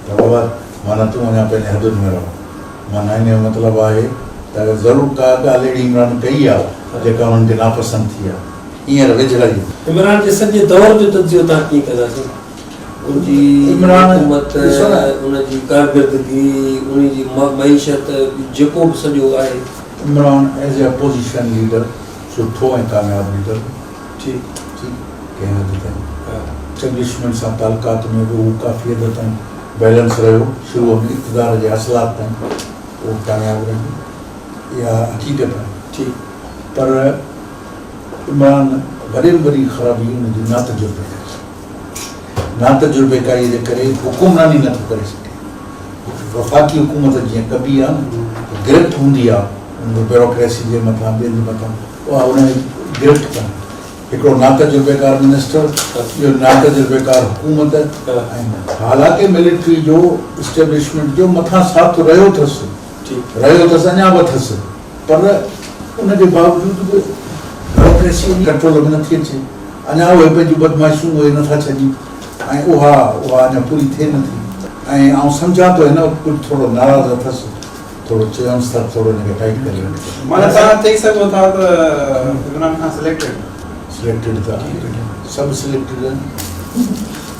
ته بابا معنيٰ تون اڃا پنهنجي حدن ۾ رهه. معنيٰ ان جو مطلب آهي ته ضرور ڪا ڳالهه اهڙي عمران ڪئي آهي جيڪا انهن کي ناپسند ٿي آهي. هينئر ويجهڙائي. عمران جي سڄي دور جو تجزيو توهان ڪيئن ڪنداسين؟ ان جي حڪومت، ان جي ڪارڪردگي، ان جي معيشت، جيڪو به سڄو آهي. Imran as a opposition leader سٺو ۽ ڪامياب ليڊر هو. ٺيڪ ٺيڪ ڪنهن حد تائين اسٽيبلشمينٽ سان تعلقات ۾ به هو ڪافي حد تائين بيلنس رهيو شروع ۾ اقتدار جي حاصلات تائين اهو ڪامياب رهيو اها حقيقت آهي. ٺيڪ. پر عمران وڏي ۾ وڏي خرابي ان جي ناتجربيڪاري. ناتجربيڪاري جي ڪري حڪمراني نه ٿو ڪري سگهي. وفاقي حڪومت جيئن ڪبي آهي نه ته گرفت هوندي آهي ان ۾ بيوروڪريسي جي مٿان ٻين جي مٿان اها ان جي گرفت ڪانهي. هڪڙو ناتجربيڪار منسٽر، ٻيو ناتجربيڪار حڪومت ۽ حالانڪه ملٽري جو اسٽيبلشمينٽ جو مٿان ساٿ رهيو اٿس، رهيو اٿس اڃا به اٿس پر ان جي باوجود به بيوروڪريسي ڪنٽرول ۾ نٿي اچي، اڃا اهي پنهنجون بدمعاشيون اهي نٿا ڇڏين ۽ اها اها اڃا پوري ٿئي نٿي ۽ آئون سمجهان ٿو هن وقت ڪجهه ٿورو ناراض اٿس. ٿورو چيونس ٿا ٿورو هن کي ٽائيٽ ڪري وٺ. معنيٰ توهان چئي سگهو ٿا ته عمران خان سليڪٽيڊ. سليڪٽيڊ ته آهي سڀ سليڪٽيڊ آهن.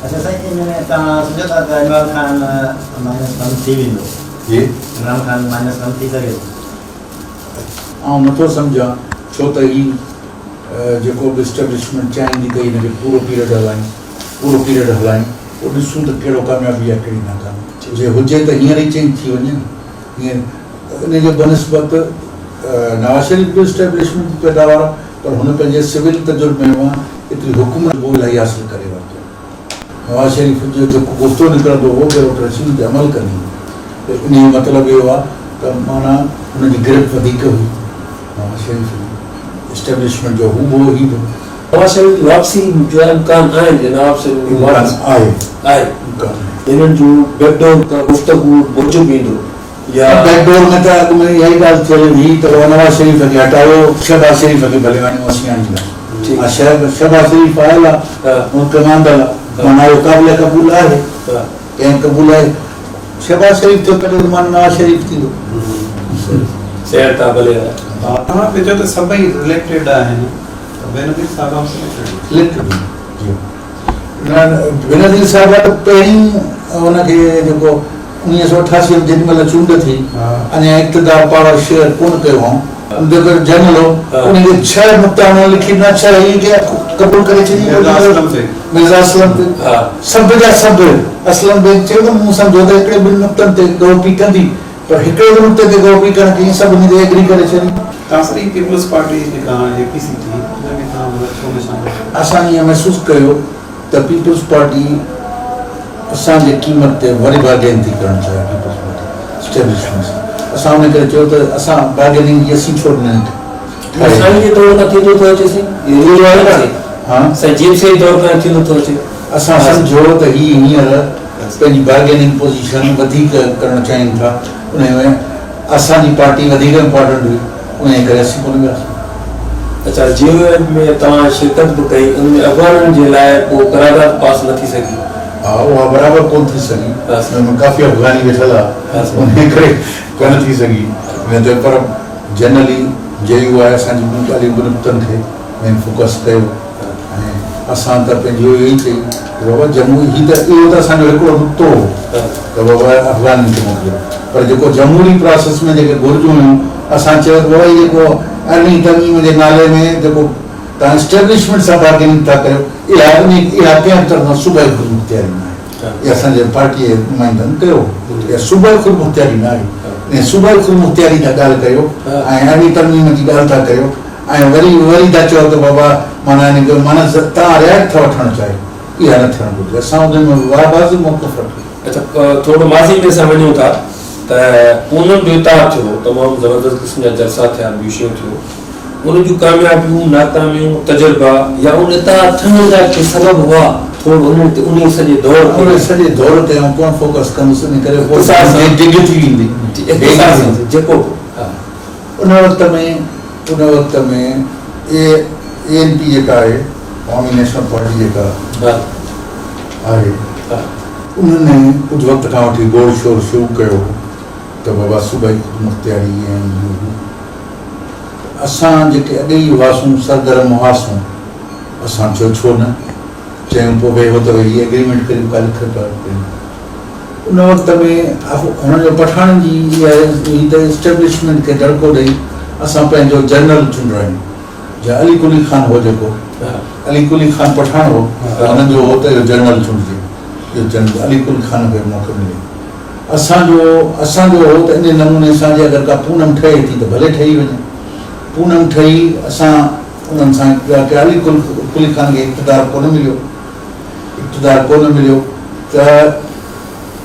اڇا سائين ان ۾ توهان سمجهو ٿا ته عمران خان مائنس ون ٿي ويندو. جي عمران خان مائنس ون ٿي سگهي ٿو. آئون نٿو سمجهان ڇو ته هي جيڪو به اسٽيبلشمينٽ چاهيندي ته هن کي پورو پيريڊ هلائين پورو پيريڊ هلائين پوء ڏسون ته ڪهڙو ڪاميابي آهي ڪهڙي ناڪامي. جي هجي ته هينئر ئي چينج ٿي وڃي نه. هينئر ان جي بنسبت نواز شريف به اسٽيبلشمينٽ جي پيداوار آهي پر هن پنهنجي سول تجربي مان ايتري حڪمراني به الاهي حاصل ڪري ورتو. نواز شريف جو جيڪو گفتو نڪرندو هو بيوروڪريسي ان تي عمل ڪندي هئي ته انهي جو مطلب اهو آهي ته معنيٰ هن جي گرفت وڌيڪ هئي نواز شريف جي اسٽيبلشمينٽ جو هو به هو هي به. نواز شريف جي واپسي جا امڪان آهن جي نواب شريف جي امڪان آهي. آهي امڪان آهي. هنن جون بيڪ ڊور کان گفتگو موجب ايندو يا. بيڪ ڊور ۾ ته اڳ ۾ اها ئي ڳالهه ٿيل هئي ته بابا نواز شريف کي هٽايو شهباز شريف کي ڀلي آڻيو اسين آڻينداسين. ها شهباز شريف آيل آهي ملڪ ۾ آندل آهي معنيٰ اهو قابل قبول آهي ڪنهن قبول آهي شهباز شريف ٿيو تڏهن ته معنيٰ نواز شريف ٿيندو. سير تان ڀلي آيا. توهان پئي چئو ته سڀئي رليٽيڊ آهن. بينظير صاحبه به سليڪٽيڊ هئي. سليڪٽيڊ هئي جي ها بينظير صاحبه ته پهرين ان کي جيڪو 1988 ۾ جيڏي مهل چونڊ ٿي اڃا اقتدار پاور شيئر ڪونه ڪيو هئائون ان جيڪو جنرل هو ان کي ڇهه نقطا هن لکي ڏنا ڇهه هي کي قبول ڪري ڇڏي مرزا اسلم بيگ مرزا اسلم بيگ سڀ جا سڀ اسلم بيگ چيو ته مون سمجهيو ته هڪڙي ٻن نقطن تي گهوپي ڪندي پر هڪڙي به نقطي تي گهوپي ڪرڻ ڪيئي سڀني تي ايگري ڪري ڇڏي. توهان سڄي پيپلز پارٽي جيڪا هاڻي اي پي سي ٿي ان ۾ توهان مطلب ڇو نه شامل ٿيا؟ اسان ائين محسوس ڪيو ته پيپلز پارٽي اسان جي قيمت تي وري بارگين ٿي ڪرڻ چاهي پيپلز پارٽي اسٽيبلشمينٽ سان اسان ان ڪري چيو ته اسان بارگيننگ جي اسين ڇو نه ٺاهي. سائين جي دور کان ٿيندو ٿو اچي سائين اهو آهي نه سائين ها سائين جي ايم سيد دور کان ٿيندو ٿو اچي. اسان سمجهيو ته هي هينئر پنهنجي بارگيننگ پوزيشن وڌيڪ ڪرڻ چاهين ٿا، انهيء ۾ اسان جي پارٽي وڌيڪ امپارٽنٽ هئي، انهيء ڪري اسين ڪونه وياسين. اڇا جي يو ايم ۾ توهان شرڪت به ڪئي، ان ۾ افغانن جي لاء ڪو قرارداد پاس نه ٿي سگهي؟ ها اها برابر ڪونه ٿي سگهي، ان ۾ ڪافي افغاني ويٺل ها، انهيء ڪري ڪونه ٿي سگهي، نه ته پر جنرلي جي يو آء اسان جي ٻن ڳالهين ٻن نقطن کي مين فوڪس ڪيو. ۽ اسان ته پنهنجو اهو ئي چئي ته بابا جمهوري هي ته اهو ته اسان جو هڪڙو نقطو هو ته بابا افغانين کي موڪليو پر جيڪو جمهوري پراسيس ۾ جيڪي گهرجون هيون اسان چيو ته بابا هي جيڪو ارڙهين ترميم جي نالي ۾ جيڪو توهان اسٽيبلشمينٽ سان بارگيننگ ٿا ڪريو اها اها ڪنهن به طرح سان صوبائي خودمختياري نه آهي اها اسان جي پارٽي جي نمائندن ڪيو اها صوبائي خودمختياري نه آهي ۽ صوبائي خودمختياري ٿا ڳالهه ڪريو ۽ ارڙهين ترميم جي ڳالهه ٿا ڪريو ۽ وري وري ٿا چئو ته بابا معنيٰ ان کي معنيٰ توهان رعايت ٿا وٺڻ چاهيو، اها نه ٿيڻ گهرجي، اسان ان ۾ واضح موقف رکيو. اڇا ٿورو ماضي ۾ اسان وڃون ٿا ته پونم جو اتحاد ٿيو هو، تمام زبردست قسم جا جلسا ٿيا، ٻيون شيون ٿيون، ان جون ڪاميابيون، ناڪاميون، تجربا يا ان اتحاد ٺهڻ جا ڪي سبب هئا، ٿورو انهن تي انهي سڄي دور تي. ان سڄي دور تي آئون ڪونه فوڪس ڪندس ان ڪري پوء ڊگهه ٿي ويندي. اختصار سان جيڪو به. ان وقت ۾ ان وقت ۾ اي اين پي جيڪا آهي عوامي نيشنل پارٽي جيڪا آهي انهن ڪجهه وقت کان وٺي گوڙ شور شروع ڪيو هو ته بابا صوبائي خودمختياري ۽ اهو هو اسان جيڪي اڳي ئي هئاسون سرگرم هئاسون اسان چيو ڇو نه چيون پوء ويهو ته ويهي ايگريمينٽ ڪريون ڪا لکت ڪريون ان وقت ۾ هنن جو پٺاڻن جي اها هئي ته اسٽيبلشمينٽ کي دڙڪو ڏئي اسان پنهنجو جنرل چونڊرايون جا علي قلي خان هو جيڪو علي قلي خان پٺاڻ هو هنن جو هو ته اهو جنرل چونڊجي. جو چئن ته علي قل خان کي موقعو ملي. اسان جو اسان جو هو ته ان نموني سان جي اگر ڪا پونم ٺهي ٿي ته ڀلي ٺهي وڃي. پونم ٺهي اسان انهن سان اقتدار ڪيو. علي قل قلي خان کي اقتدار ڪونه مليو. اقتدار ڪونه مليو ته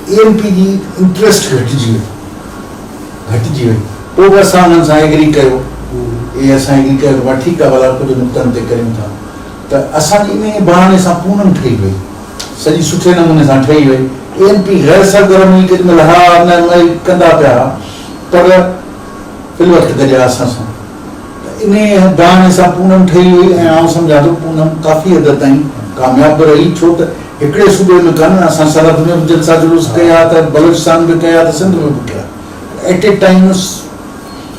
اي اين پي جي انٽريسٽ گهٽجي وئي. گهٽجي وئي. پوء به اسان انهن سان ايگري ڪيو. اي اسان ايگري ڪيو ته ڀاء ٺيڪ آهي ڀلا ڪجهه نقطن تي ڪريون ٿا. ته اسان جي انهيء بهاني سان پونم ٺهي وئي. سڄي سٺي نموني سان ٺهي وئي. اي اين پي غير سرگرم هئي، ڪيڏي مهل ها نه مئي ڪندا پيا ها، پر في الوقت گڏيا اسان سان. ته انهيء بهاني سان پونم ٺهي وئي ۽ آئون سمجهان ٿو پونم ڪافي حد تائين ڪامياب به رهي، ڇو ته هڪڙي صوبي ۾ ڪانه، اسان سرحد ۾ به جلسا جلوس ڪيا ته بلوچستان به ڪيا ته سنڌ ۾ به ڪيا. ايٽ اي ٽائيم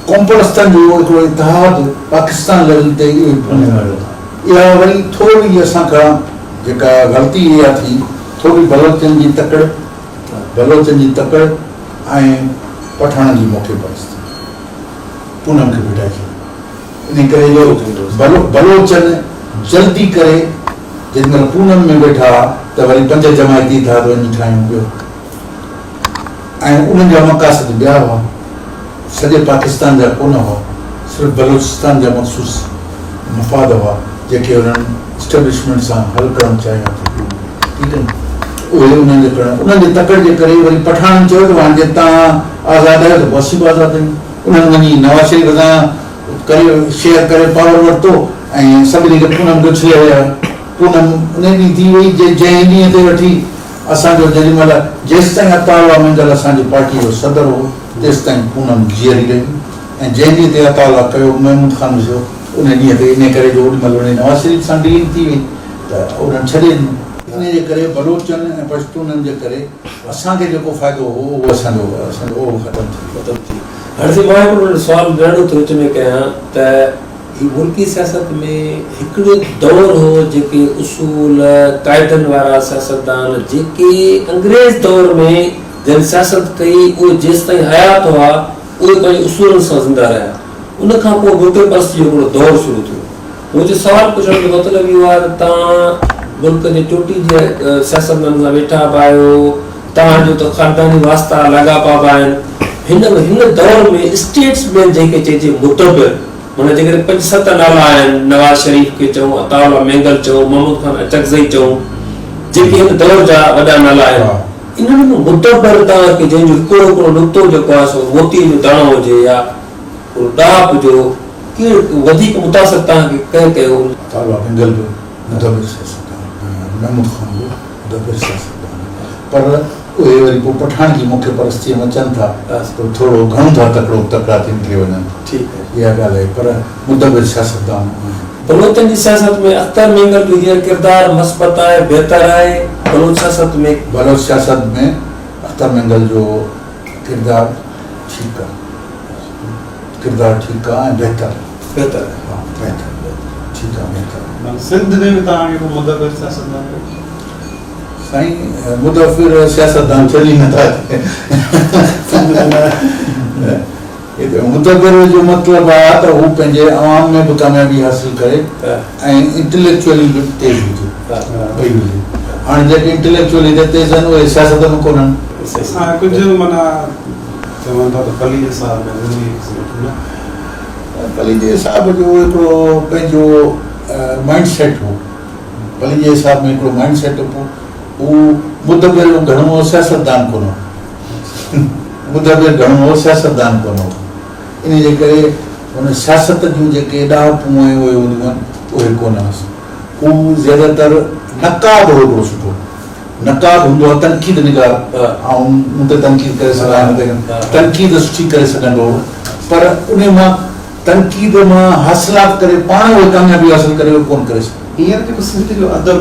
قومپرستن جو هڪڙو اتحاد پاڪستان ليول تي اهو ئي پونم هيو. اها وري ٿوري اسان کان جيڪا غلطي اها ٿي ٿوري بلوچن جي تڪڙ، بلوچن جي تڪڙ ۽ پٺاڻن جي موقعي پرستي پونم کي ڀٽائي ڇڏيو. انهي ڪري جو بلوچن جلدي ڪري جيڏي مهل پونم ۾ ويٺا ته وري پنج جماعتي اتحاد وڃي ٺاهيون پيو. ۽ انهن جا مقاصد ٻيا هئا، سڄي پاڪستان جا ڪونه هئا، صرف بلوچستان جا مخصوص مفاد هئا، جيڪي انهن اسٽيبلشمينٽ سان حل ڪرڻ چاهيا ٿي. ٺيڪ آهي نه؟ اهي انهن جي ڪرڻ، انهن جي تڪڙ جي ڪري وري پٺاڻن چيو ته هاڻي جي توهان آزاد آهيو ته پوء اسين به آزاد آهيون. انهن وڃي نواز شريف سان ڪري شيئر ڪري پاور ورتو ۽ سڀني کي پونم کي اڇلي هليا ويا. پونم انهي ڏينهن ٿي وئي جنهن ڏينهن تي وٺي اسان جو جيڏي مهل جيستائين عطاء الله مينگل اسان جي پارٽي جو صدر هو تيستائين پونم جيئري رهي ۽ جنهن ڏينهن تي عطاء الله ڪيو محمود خان ويو انهي ڏينهن تي انهي ڪري جو اوڏي مهل انهي نواز شريف سان ڊيلنگ ٿي وئي ته انهن ڇڏي ڏنو. انهي جي ڪري بلوچن ۽ پشتونن جي ڪري اسان کي جيڪو فائدو هو اهو اسان جو اسان جو اهو ختم ٿي ويو. ختم ٿي. هاڻي سائين مان هڪڙو سوال ننڍڙو ٿو وچ ۾ ڪيان ته هي ملڪي سياست ۾ هڪڙو دور هو جيڪي اصول قاعدن وارا سياستدان جيڪي انگريز دور ۾ جن سياست ڪئي اهي جيستائين حيات هئا اهي پنهنجي اصولن سان زنده رهيا ان کان پوء موقعي پرستي جو هڪڙو دور شروع ٿيو منهنجو سوال پڇڻ جو مطلب اهو آهي ته توهان ملڪ جي چوٽي جي سياستدانن سان ويٺا به آهيو توهان جو ته خانداني واسطا لاڳاپا به آهن هن هن دور ۾ اسٽيٽس مين جنهن کي چئجي مدبر معنيٰ جيڪڏهن پنج ست نالا آهن، نواز شريف کي چئون، عطاء الله مينگل چئون، محمود خان اچڪزئي چئون، جيڪي هن دور جا وڏا نالا آهن، انهن ۾ مدبر توهان کي جنهن جو هڪڙو هڪڙو نقطو جيڪو آهي سو موتيء جو داڻو هجي يا هڪڙو ڏاهپ جو، ڪير وڌيڪ متاثر توهان کي ڪنهن ڪيو؟ عطاء الله مينگل به مدبر سياستدان ۽ محمود خان به مدبر سياستدان پر اهي وري پوء پٺاڻ جي موقعي پرستيء ۾ اچن ٿا ته ٿورو گهڻو ٿا تڪڙو تڪڙا ٿي نڪري وڃن. اها ڳالهه آهي پر مدبر سياستدان آهن. بلوچن جي سياست ۾ اختر مينگل جو هينئر ڪردار مثبت آهي، بهتر آهي، بلوچ سياست ۾. بلوچ سياست ۾ اختر مينگل جو ڪردار ٺيڪ آهي، ڪردار ٺيڪ آهي ۽ بهتر. بهتر آهي. ها بهتر ٺيڪ آهي بهتر. معنيٰ سنڌ ۾ به توهان کي ڪو مدبر سياستدان ڪونهي؟ سائين مدبر سياستدان چلي نٿا مدبر جو مطلب آ ته هو پنهنجي عوام ۾ به ڪاميابي حاصل ڪري ۽ انٽليڪچوئلي به تيز هجي ٻئي هجي هاڻي جيڪي انٽليڪچوئلي ته تيز آهن اهي سياست ۾ ڪونهن. اسان ڪجهه معنيٰ چون ٿا ته پليجي صاحب ۾ ضروري نه. پليجي صاحب جو هڪڙو پنهنجو مائنڊ سيٽ هو. پليجي صاحب ۾ هڪڙو مائنڊ سيٽ اپ هو، هو مدبر گهڻو هو، سياستدان ڪونه هو. مدبر گهڻو هو، سياستدان ڪونه هو. انهيء جي ڪري هن سياست جون جيڪي ڏاهپون ۽ اهي هونديون آهن، اهي ڪونه هئس. هو زياده تر نقاد هو هڪڙو سٺو نقاد هوندو آهي، تنقيد نگار. آئون مون تي تنقيد ڪري سگهان، هن تي تنقيد سٺي ڪري سگهندو هو، پر انهيء مان تنقيد مان حاصلات ڪري پاڻ اهي ڪاميابي حاصل ڪري اهو ڪونه ڪري سگهيو. هينئر جيڪو سنڌ جو ادب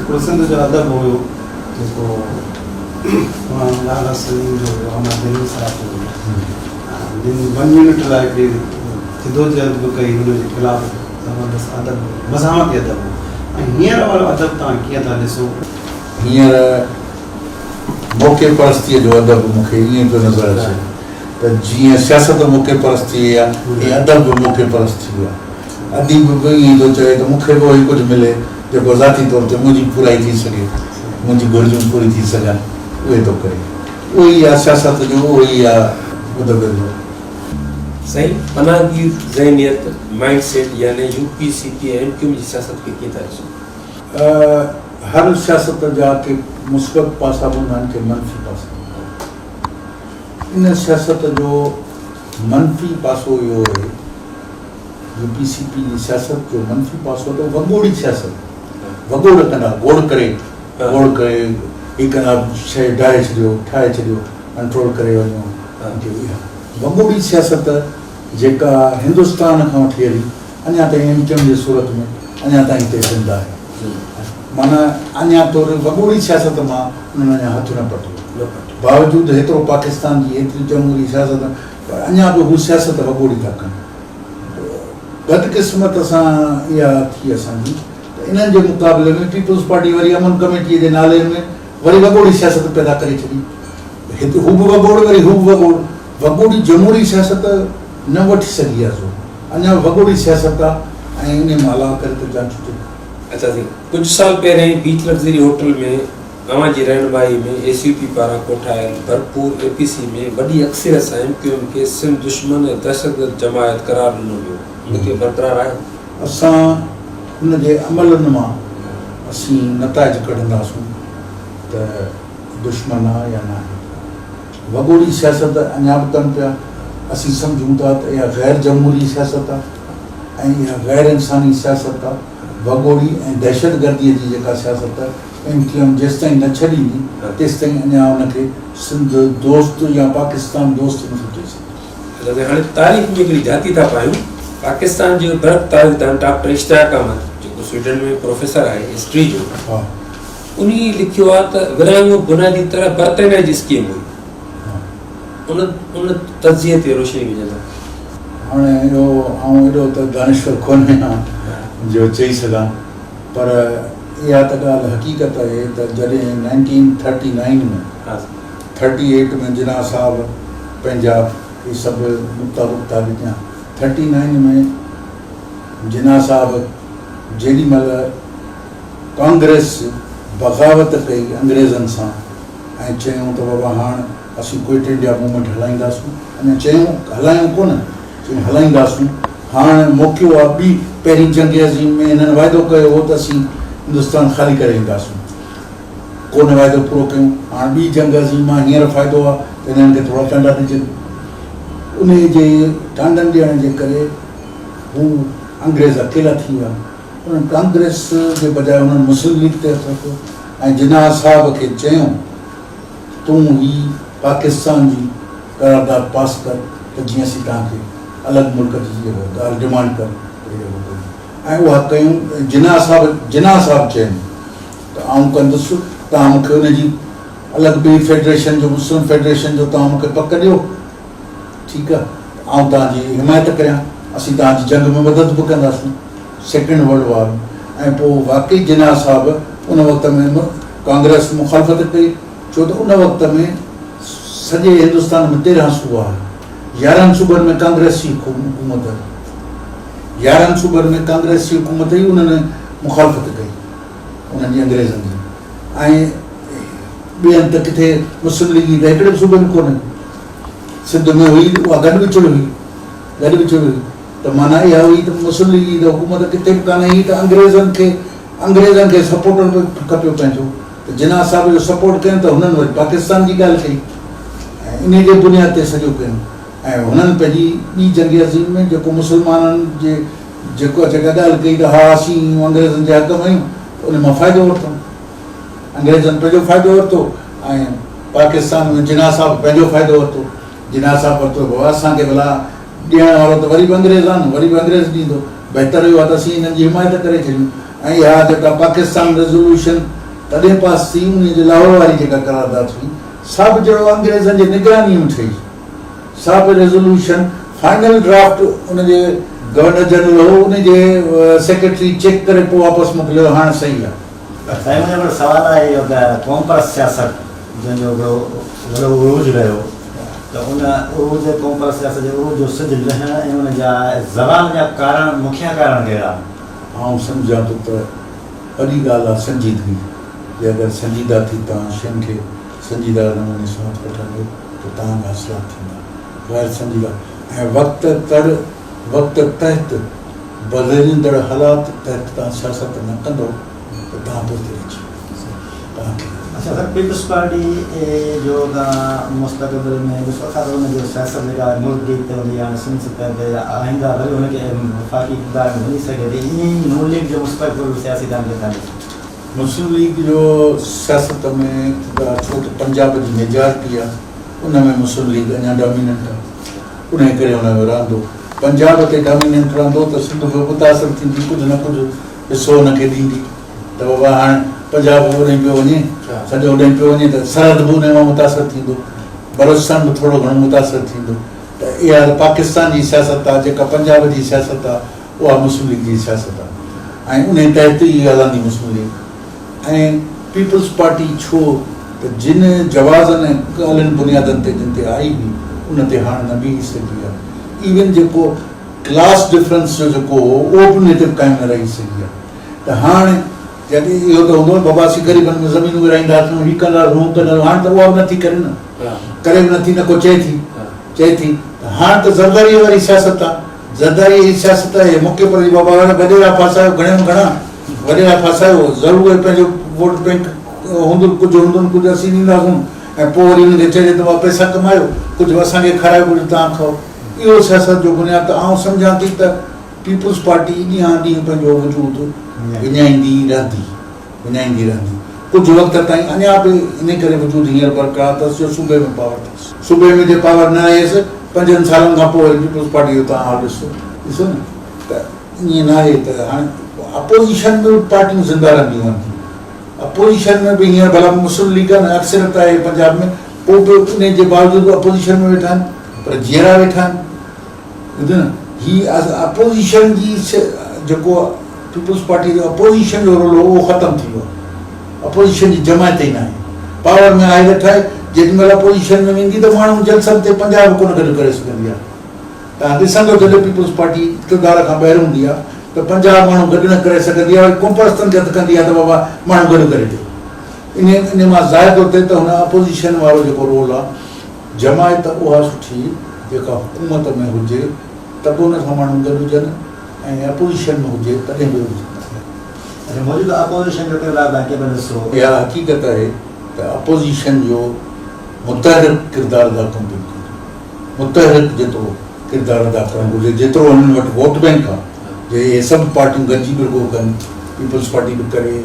هڪڙو سنڌ جو ادب هيو جيڪو لالا سليم جو هيو احمد جميل صاحب جو هيو جن ون يونٽ لاء هڪڙي جدوجهد به ڪئي ان جي خلاف زبردست ادب هيو مزاحمتي ادب هو ۽ هينئر وارو ادب توهان ڪيئن ٿا ڏسو؟ هينئر موقعي پرستيء جو ادب مون کي ائين پيو نظر اچي ته جيئن سياست موقعي پرست ٿي وئي آهي تيئن ادب به موقعي پرست ٿي ويو آهي. اديب به ائين ٿو چوي ته مون کي به اهوئي ڪجهه ملي جيڪو ذاتي طور تي منهنجي پورائي ٿي سگهي. منهنجي گهرجون پوري ٿي سگهن اهي ٿو ڪري. اهو ئي آ سياست جو اهو ئي آ مدبر جو. سائين پناهگير ذهنيت، مائنڊ سيٽ، يعني U P, C P ۽ M Q M جي سياست کي ڪيئن ٿا ڏسو؟ هر سياست جا ڪي مثبت پاسا به هوندا آهن ڪي منفي پاسا هوندا آهن. ان سياست جو منفي پاسو اهو آهي يو پي سي پي جي سياست جو منفي پاسو ته وڳوڙي سياست وڳوڙ ڪندا گوڙ ڪري گوڙ ڪري هي ڪندا شيء ڊاهي ڇڏيو ٺاهي ڇڏيو ڪنٽرول ڪري وڃو وڳوڙي سياست جيڪا هندستان کان وٺي هلي اڃا تائين ايم ڪيو ايم جي صورت ۾ اڃا تائين هتي زنده آهي معنيٰ اڃا طور وڳوڙي سياست مان انهن اڃا هٿ نه پٽيو باوجود هيترو پاڪستان جي هيتري جمهوري سياست پر اڃا به هو سياست وڳوڙي ٿا ڪن. بدقسمت سان اها ٿي اسان جي ته انهن جي مقابلي ۾ پيپلز پارٽي وري امن ڪميٽي جي نالي ۾ وري وڳوڙي سياست پيدا ڪري ڇڏي. هت هو به وڳوڙ وري هو به وڳوڙ. وڳوڙي جمهوري سياست نه وٺي سگهي آ زور. اڃا به وڳوڙي سياست آ ۽ انهي مان الله ڪري ته جان ڇٽي. اچا سائين ڪجهه سال پهرين بيچ لگزري هوٽل ۾ اوهان جي رهنمائي ۾ ايس يو پي پاران ڪوٺايل ڀرپور اي پي سي ۾ وڏي اڪثريت سان ايم ڪيو ايم کي سنڌ دشمن ۽ دهشتگرد جماعت قرار ڏنو ويو، ان کي برقرار آهي؟ اسان ان جي عملن مان اسين نتائج ڪڍنداسون ته دشمن آ يا ناهي. وڳوڙي سياست اڃا به ڪن پيا، اسين سمجهون ٿا ته اها غير جمهوري سياست آ ۽ اها غير انساني سياست آ، وڳوڙي ۽ دهشتگردي جي جيڪا سياست ايم ڪيو ايم جيستائين نه ڇڏيندي تيستائين اڃا ان کي سنڌ دوست يا پاڪستان دوست نٿو چئي سگهجي. اچا هاڻي تاريخ ۾ هڪڙي جهاتي ٿا پايون. پاڪستان جو برک تاريخدان ڊاڪٽر اشتياق احمد جيڪو سوئيڊن ۾ پروفيسر آهي هسٽري جو انهي لکيو آهي ته ورهاڱو بنيادي طرح برطانيا جي اسڪيم هئي. ان ان تجزيي تي روشني وجهندا. هاڻي اهو آئون ايڏو ته دانشور ڪونه آهيان جو چئي سگهان پر اها ته ڳالهه حقيقت آهي ته جڏهن نائنٽين ٿرٽي نائين ۾ 38 ۾ جناح صاحب پنهنجا اهي سڀ نقطا بڪتا ڏنا 39 ۾ جناح صاحب جيڏي مهل ڪانگريس بغاوت ڪئي انگريزن سان ۽ چيائون ته بابا هاڻ اسين ڪوئٽ انڊيا موومينٽ هلائينداسون اڃا چيائون هلايون ڪونه چيائون هلائينداسون هاڻ موقعو آ ٻي پهرين جنگ عظيم ۾ هنن واعدو ڪيو هو ته اسين هندستان خالي ڪري اينداسون ڪونه واعدو پورو ڪيون هاڻ ٻي جنگ عظيم مان هينئر فائدو آ ته هنن کي ٿورا ٽانڊا ڏجن انهي جي ٽانڊن ڏيڻ جي ڪري هو انگريز اڪيلا ٿي ويا انهن ڪانگريس جي بجاء انهن مسلم ليگ تي هٿ رکيو ۽ جناح صاحب کي چيائون ته تون هي پاڪستان جي قرارداد پاس ڪر ته جيئن اسين توهان کي الڳ ملڪ جي جيڪا ڳالهه ڊمانڊ ڪر ته اهو ڪيون ۽ اها ڪيون جناح صاحب جناح صاحب چين ته آئون ڪندس توهان مون کي ان جي الڳ ٻي فيڊريشن جو مسلم فيڊريشن جو توهان مون کي پڪ ڏيو ٺيڪ آ ته آئون توهان جي حمايت ڪريان اسين توهان جي جنگ ۾ مدد به ڪنداسون سيڪنڊ ورلڊ وار ۾ ۽ پوء واقعي جناح صاحب ان وقت ۾ ڪانگريس مخالفت ڪئي ڇو ته ان وقت ۾ سڄي هندستان ۾ 13 صوبا هئا 11 صوبن ۾ ڪانگريس جي حڪومت هئي 11 صوبن ۾ ڪانگريس جي حڪومت هئي انهن مخالفت ڪئي انهن جي انگريزن جي ۽ ٻين ته ڪٿي مسلم ليگ جي ته هڪڙي به صوبي ۾ ڪونه سنڌ ۾ هئي اها گڏ وچڙ هئي گڏ وچڙ هئي ته معنيٰ اها هئي ته مسلم ليگ جي ته حڪومت ڪٿي به ڪانه هئي ته انگريزن کي انگريزن کي سپورٽر به کپيو پنهنجو ته جناح صاحب جو سپورٽ ڪين ته هنن وري پاڪستان جي ڳالهه ڪئي ۽ انهي جي بنياد تي سڄو ڪيون ۽ هنن پنهنجي ٻي جنگ عظيم ۾ جيڪو مسلمانن جي جيڪو جيڪا ڳالهه ڪئي ته ها اسين انگريزن جي حق ۾ آهيون ته ان مان فائدو ورتو انگريزن پنهنجو فائدو ورتو ۽ پاڪستان ۾ جناح صاحب پنهنجو فائدو ورتو جناح صاحب ورتو بابا اسان کي ڀلا ڏيڻ وارو ته وري به انگريز آهي نه وري به انگريز ڏيندو بهتر اهو آهي ته اسين انهن جي حمايت ڪري ڇڏيون ۽ اها جيڪا پاڪستان ريزوليوشن تڏهن پاس ٿي انهي جي لاهور واري جيڪا قرارداد هئي سا به جهڙو انگريزن جي نگراني ۾ ٺهي سا به ريزوليوشن فائنل ڊرافٽ ان جي گورنر جنرل هو ان جي سيڪريٽري چيڪ ڪري پوء واپس موڪليو هاڻ صحيح آهي. سائين منهنجو هڪڙو سوال آهي اهو ته قومپرست سياست جنهن جو هڪڙو وڏو عروج رهيو ته ان عروج قومپرست سياست جي عروج جو سج لهڻ ۽ ان جا زوال جا ڪارڻ مکيه ڪارڻ ڪهڙا آهن؟ آئون سمجهان ٿو ته وڏي ڳالهه آهي سنجيدگي. جي اگر سنجيده ٿي توهان شين کي سنجيده نموني سان هٿ وٺندو ته توهان جا حاصلات ٿيندا. غير سنجيده ۽ وقت تڙ وقت تحت بدلجندڙ حالات تحت توهان سياست نه ڪندو ته توهان پوئتي رهجي ويندو. توهان کي. اڇا سر پيپلز پارٽي جو توهان مستقبل ۾ ڏسو ٿا ته ان جو سياست جيڪا ملڪ گير تي هوندي هاڻي سنڌ سطح تي يا آئنده وري ان کي وفاقي اقتدار ۾ وڃي سگهي ٿي ائين ئي نون ليگ جو مستقبل به سياسي توهان ڪيئن ٿا ڏسو؟ مسلم ليگ جو سياست ۾ اقتدار ڇو ته پنجاب جي ميجارٽي آ ان ۾ مسلم ليگ اڃا ڊاميننٽ آ انهي ڪري ان ۾ رهندو پنجاب تي ڊاميننٽ رهندو ته سنڌ به متاثر ٿيندي ڪجهه نه ڪجهه حصو ان کي ڏيندي ته بابا هاڻ پنجاب به اوڏانهن پيو وڃي سڄو اوڏانهن پيو وڃي ته سرحد به انهي مان متاثر ٿيندو بلوچستان به ٿورو گهڻو متاثر ٿيندو ته اها پاڪستان جي سياست آ جيڪا پنجاب جي سياست آ اها مسلم ليگ جي سياست آهي ۽ انهي تحت ئي هلندي مسلم ليگ ۽ پيپلز پارٽي ڇو ته جن جوازن ۽ ڳالهين بنيادن تي جن تي آئي هئي ان تي هاڻ نه بيهي سگهي آهي ايون جيڪو ڪلاس ڊفرنس جو جيڪو هو اهو به انهي تي به قائم نه رهي سگهي آهي ته هاڻ جڏهن اهو ته هوندو بابا اسين غريبن ۾ زمينون ورهائينداسون هي ڪنداسون هو ڪنداسون هاڻ ته اها به نٿي ڪري نه ڪري به نٿي نه ڪو چئي ٿي چئي ٿي ته هاڻ ته زرداري واري سياست آهي زرداريء جي سياست آهي، موقعي پر جي بابا وارا وڏيرا ڦاسايو گهڻي ۾ گهڻا وڏيرا ڦاسايو ضرور اهي پنهنجو ووٽ بينڪ هوندن ڪجهه هوندن ڪجهه اسين ڏينداسون ۽ پوء وري انهن کي چئجي ته بابا پئسا ڪمايو ڪجهه اسان کي کارايو ڪجهه توهان کائو اهو سياست جو بنياد ته آئون سمجهان ٿي ته پيپلز پارٽي ڏينهان ڏينهن پنهنجو وجود وڃائيندي رهندي. وڃائيندي رهندي. ڪجهه وقت تائين اڃا به انهي ڪري وجود هينئر برقرار اٿس جو صوبي ۾ پاور اٿس. صوبي ۾ جي پاور نه رهيس، پنجن سالن کان پوء وري پيپلز پارٽي جو توهان حال ڏسو. ڏسو نه ته ائين ناهي ته هاڻي اپوزيشن ۾ به پارٽيون زنده رهنديون آهن. اپوزيشن ۾ به هينئر ڀلا مسلم ليگ آهي نه اڪثريت آهي پنجاب ۾ پوء به انهي جي باوجود به اپوزيشن ۾ ويٺا آهن پر جيئرا ويٺا آهن. ٻڌو نه هي اپوزيشن جي جيڪو پيپلز پارٽي جو اپوزيشن جو رول هو اهو ختم ٿي ويو آهي اپوزيشن جي جماعت ئي ناهي پاور ۾ آهي ته ٺاهي جيڏي مهل اپوزيشن ۾ ويندي ته ماڻهو جلسن تي پنجاب ڪونه گڏ ڪري سگهندي آهي تان ڏسندو جڏهن پيپلز پارٽي اقتدار کان ٻاهر هوندي آهي ته پنجاب ماڻهو گڏ نه ڪري سگهندي آهي وري قومپرستن کي هٿ ڪندي آهي ته بابا ماڻهو گڏ ڪري ڏيو ان ان مان ظاهر ٿو ٿئي ته هن اپوزيشن وارو جيڪو رول آهي جماعت اها سٺي جيڪا حڪومت ۾ هجي ته به ان سان ماڻهو گڏ هجن ۽ اپوزيشن ۾ هجي تڏهن به هجن. اڇا موجوده اپوزيشن جو ڪردار توهان ڪيئن پيا ڏسو؟ اها حقيقت آهي ته اپوزيشن جو متحرڪ ڪردار ادا ڪرڻ بلڪل متحرڪ جيترو ڪردار ادا ڪرڻ گهرجي جيترو هنن وٽ ووٽ بينڪ آهي جي اهي سڀ پارٽيون گڏجي به رڳو ڪن پيپلز پارٽي به ڪري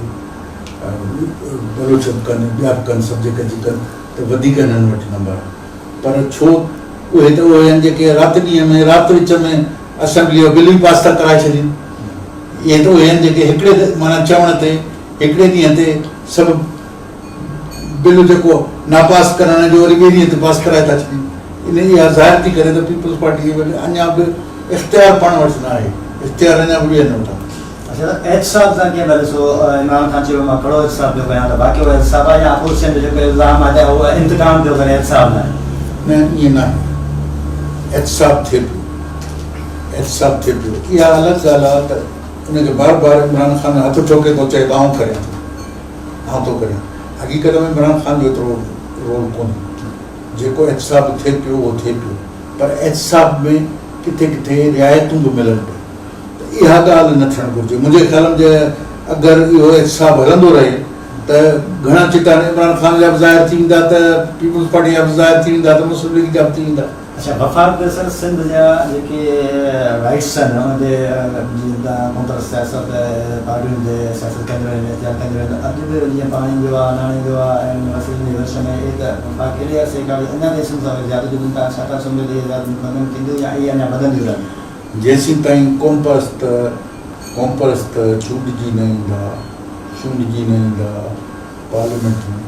بلوچ به ڪن ٻيا به ڪن سڀ جي گڏجي ڪن ته وڌيڪ هنن وٽ نمبر پر ڇو اهي ته اهي آهن جيڪي رات ڏينهن ۾ رات وچ ۾ اسيمبلي جو بل ئي پاس ٿا ڪرائي ڇڏين اهي ته اهي آهن جيڪي هڪڙي معنيٰ چوڻ تي هڪڙي ڏينهن تي سڀ بل جيڪو ناپاس ڪرڻ جو وري ٻئي ڏينهن تي پاس ڪرائي ٿا ڇڏين ان اها ظاهر ٿي ڪري ته پيپلز پارٽي وٽ اڃا به اختيار پاڻ وٽ نه آهي اختيار اڃا به ٻين وٽ آهي. اڇا ته احتساب سان ڪيئن ٿا ڏسو عمران خان چيو مان ڪھڙو احتساب پيو ڪيان ته واقعو احتساب آهي يا اپوزيشن جو جيڪو الزام آهي ته اھو انتقام پيو ڪري احتساب ناهي. نه ائين ناهي احتساب ٿئي پيو احتساب ٿئي پيو اها الڳ ڳالهه آهي ته ان کي بار بار عمران خان هٿ ٺوڪي ٿو چئي ته آئون ڪريان ٿو آئون ٿو ڪريان حقيقت ۾ عمران خان جو ايترو رول ڪونهي جيڪو احتساب ٿئي پيو اهو ٿئي پيو پر احتساب ۾ ڪٿي ڪٿي رعايتون به ملن پيون ته اها ڳالهه نه ٿيڻ گهرجي. منهنجي خيال ۾ جي اگر اهو احتساب هلندو رهي ته گهڻا چٽا عمران خان جا به ظاهر ٿي ويندا ته پيپلز پارٽي جا به ظاهر ٿي ويندا ته مسلم ليگ جا به ٿي ويندا. اڇا وفاق تي سر سنڌ جا جيڪي رائيٽس آهن ان تي جيئن تان قومپرست سياست پارٽين تي سياست ڪنديون رهن احتجاج ڪنديون رهن اڄ به جيئن پاڻي جو آهي ناڻي جو آهي ۽ وسيلن جي ورڇ ۾ اهي ته وفاق ڪهڙي عرصي کان اڃا تائين سنڌ سان زيادتيون ڪن ٿا ڇا ٿا سمجهو ته اهي زيادتيون ختم ٿينديون يا اهي اڃا وڌنديون رهنديون؟ جيسين تائين قومپرست قومپرست چونڊجي نه ايندا چونڊجي نه ايندا پارليامينٽ ۾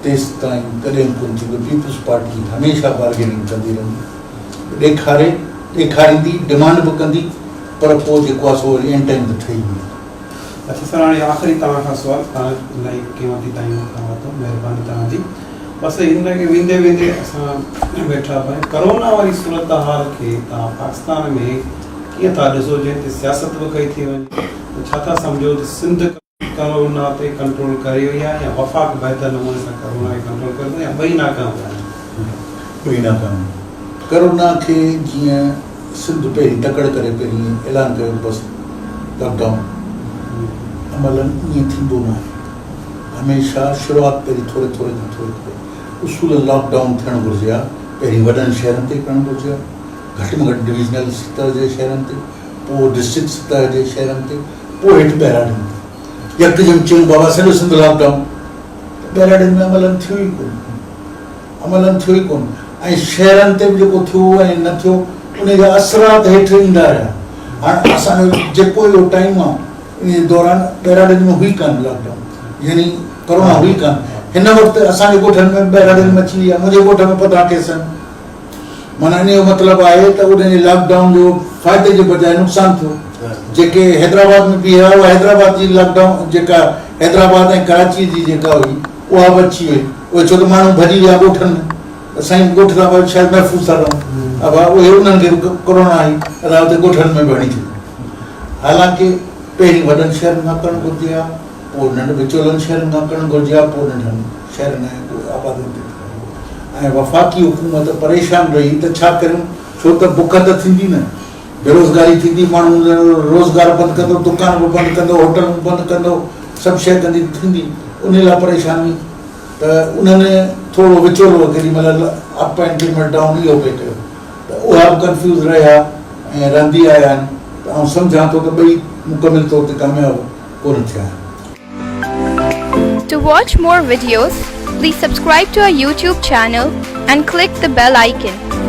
تيستائين ڪڏهن به ڪونه ٿيندو پيپلز پارٽي هميشه بارگيننگ ڪندي رهندي ڏيکاري ڏيکاريندي ڊمانڊ به ڪندي پر پوء جيڪو آهي سو وري اينڊ ٽائيم ته ٺهي ويندي. اڇا سر هاڻي آخري توهان کان سوال توهان الاهي قيمتي ٽائيم کان ورتو مهرباني توهان جي بس هن کي ويندي ويندي اسان ويٺا پئي ڪرونا واري صورتحال کي توهان پاڪستان ۾ ڪيئن ٿا ڏسو جنهن تي سياست به ڪئي ٿي وڃي ته ڇا ٿا سمجهو ته سنڌ. ڪورونا تي ڪنٽرول ڪري وئي آهي يا وفاق بهتر نموني سان ڪورونا کي ڪنٽرول ڪري ٿو يا ٻئي ناڪام ويا آهن؟ ٻئي ناڪام. ڪورونا کي جيئن سنڌ پهرين تڪڙ ڪري پهرين اعلان ڪيو ته بس لاڪ ڊائون عملن ائين ٿيندو ناهي هميشه شروعات پهرين ٿوري ٿوري کان ٿوري ٿوري اصولن لاڪ ڊائون ٿيڻ گهرجي ها پهرين وڏن شهرن تي ڪرڻ گهرجي ها گهٽ ۾ گهٽ ڊويزنل سطح جي شهرن تي پوء ڊسٽرڪٽ سطح جي شهرن تي، پوء هيٺ ٻهراڙين تي. يڪدم چيائون بابا سڄو سنڌ لاڪ ڊائون ته ٻهراڙين ۾ عملن ٿيو ئي ڪونه. عملن ٿيو ئي ڪونه ۽ شهرن تي به جيڪو ٿيو ۽ نه ٿيو ان جا اثرات هيٺ ايندا رهيا. هاڻ اسان جو جيڪو اهو ٽائيم آ ان جي دوران ٻهراڙين ۾ هئي ڪانه لاڪ ڊائون يعني ڪرونا هئي ڪانه. هن وقت اسان جي ڳوٺن ۾ ٻهراڙين ۾ اچي وئي آ. منهنجي ڳوٺ ۾ 15 ڪيس آهن. معنيٰ ان جو مطلب آهي ته انهن جي لاڪ ڊائون جو فائدي جي بجاء نقصان ٿيو. جيڪي حيدرآباد ۾ بيهي رهيا اها حيدرآباد جي لاڪ ڊائون جيڪا حيدرآباد ۽ ڪراچي جي جيڪا هئي اها به اچي وئي. اهي ڇو ته ماڻهو ڀڄي ويا ڳوٺن ۾ ته سائين ڳوٺ تان به شايد محفوظ ٿا رهون. ابا اهي انهن کي به ڪورونا آئي اسان اتي ڳوٺن ۾ به هڻي ڇڏيو. حالانڪه پهرين وڏن شهرن کان ڪرڻ گهرجي ها پوء ننڍ وچولن شهرن کان ڪرڻ گهرجي ها پوء ننڍن شهرن ۽ آبادين تي ٿيڻ گهرجي ۽ وفاقي حڪومت پريشان رهي ته ڇا ڪريون ڇو ته بک ته ٿيندي نه بيروزگاري ٿيندي ماڻهو روزگار بند ڪندو دڪان به بند ڪندو هوٽلون به بند ڪندو سڀ شيء ڪندي ٿيندي ان لاء پريشاني ته انهن ٿورو وچولو ڪيڏي مهل اپ ۽ ڪيڏي مهل ڊائون اهو پئي ڪيو ته اها به ڪنفيوز رهيا ۽ رهندي آيا آهن ته آئون سمجهان ٿو ته ٻئي مڪمل طور تي ڪامياب ڪونه ٿيا آهن. To watch more videos, please subscribe to our YouTube channel and click the bell icon.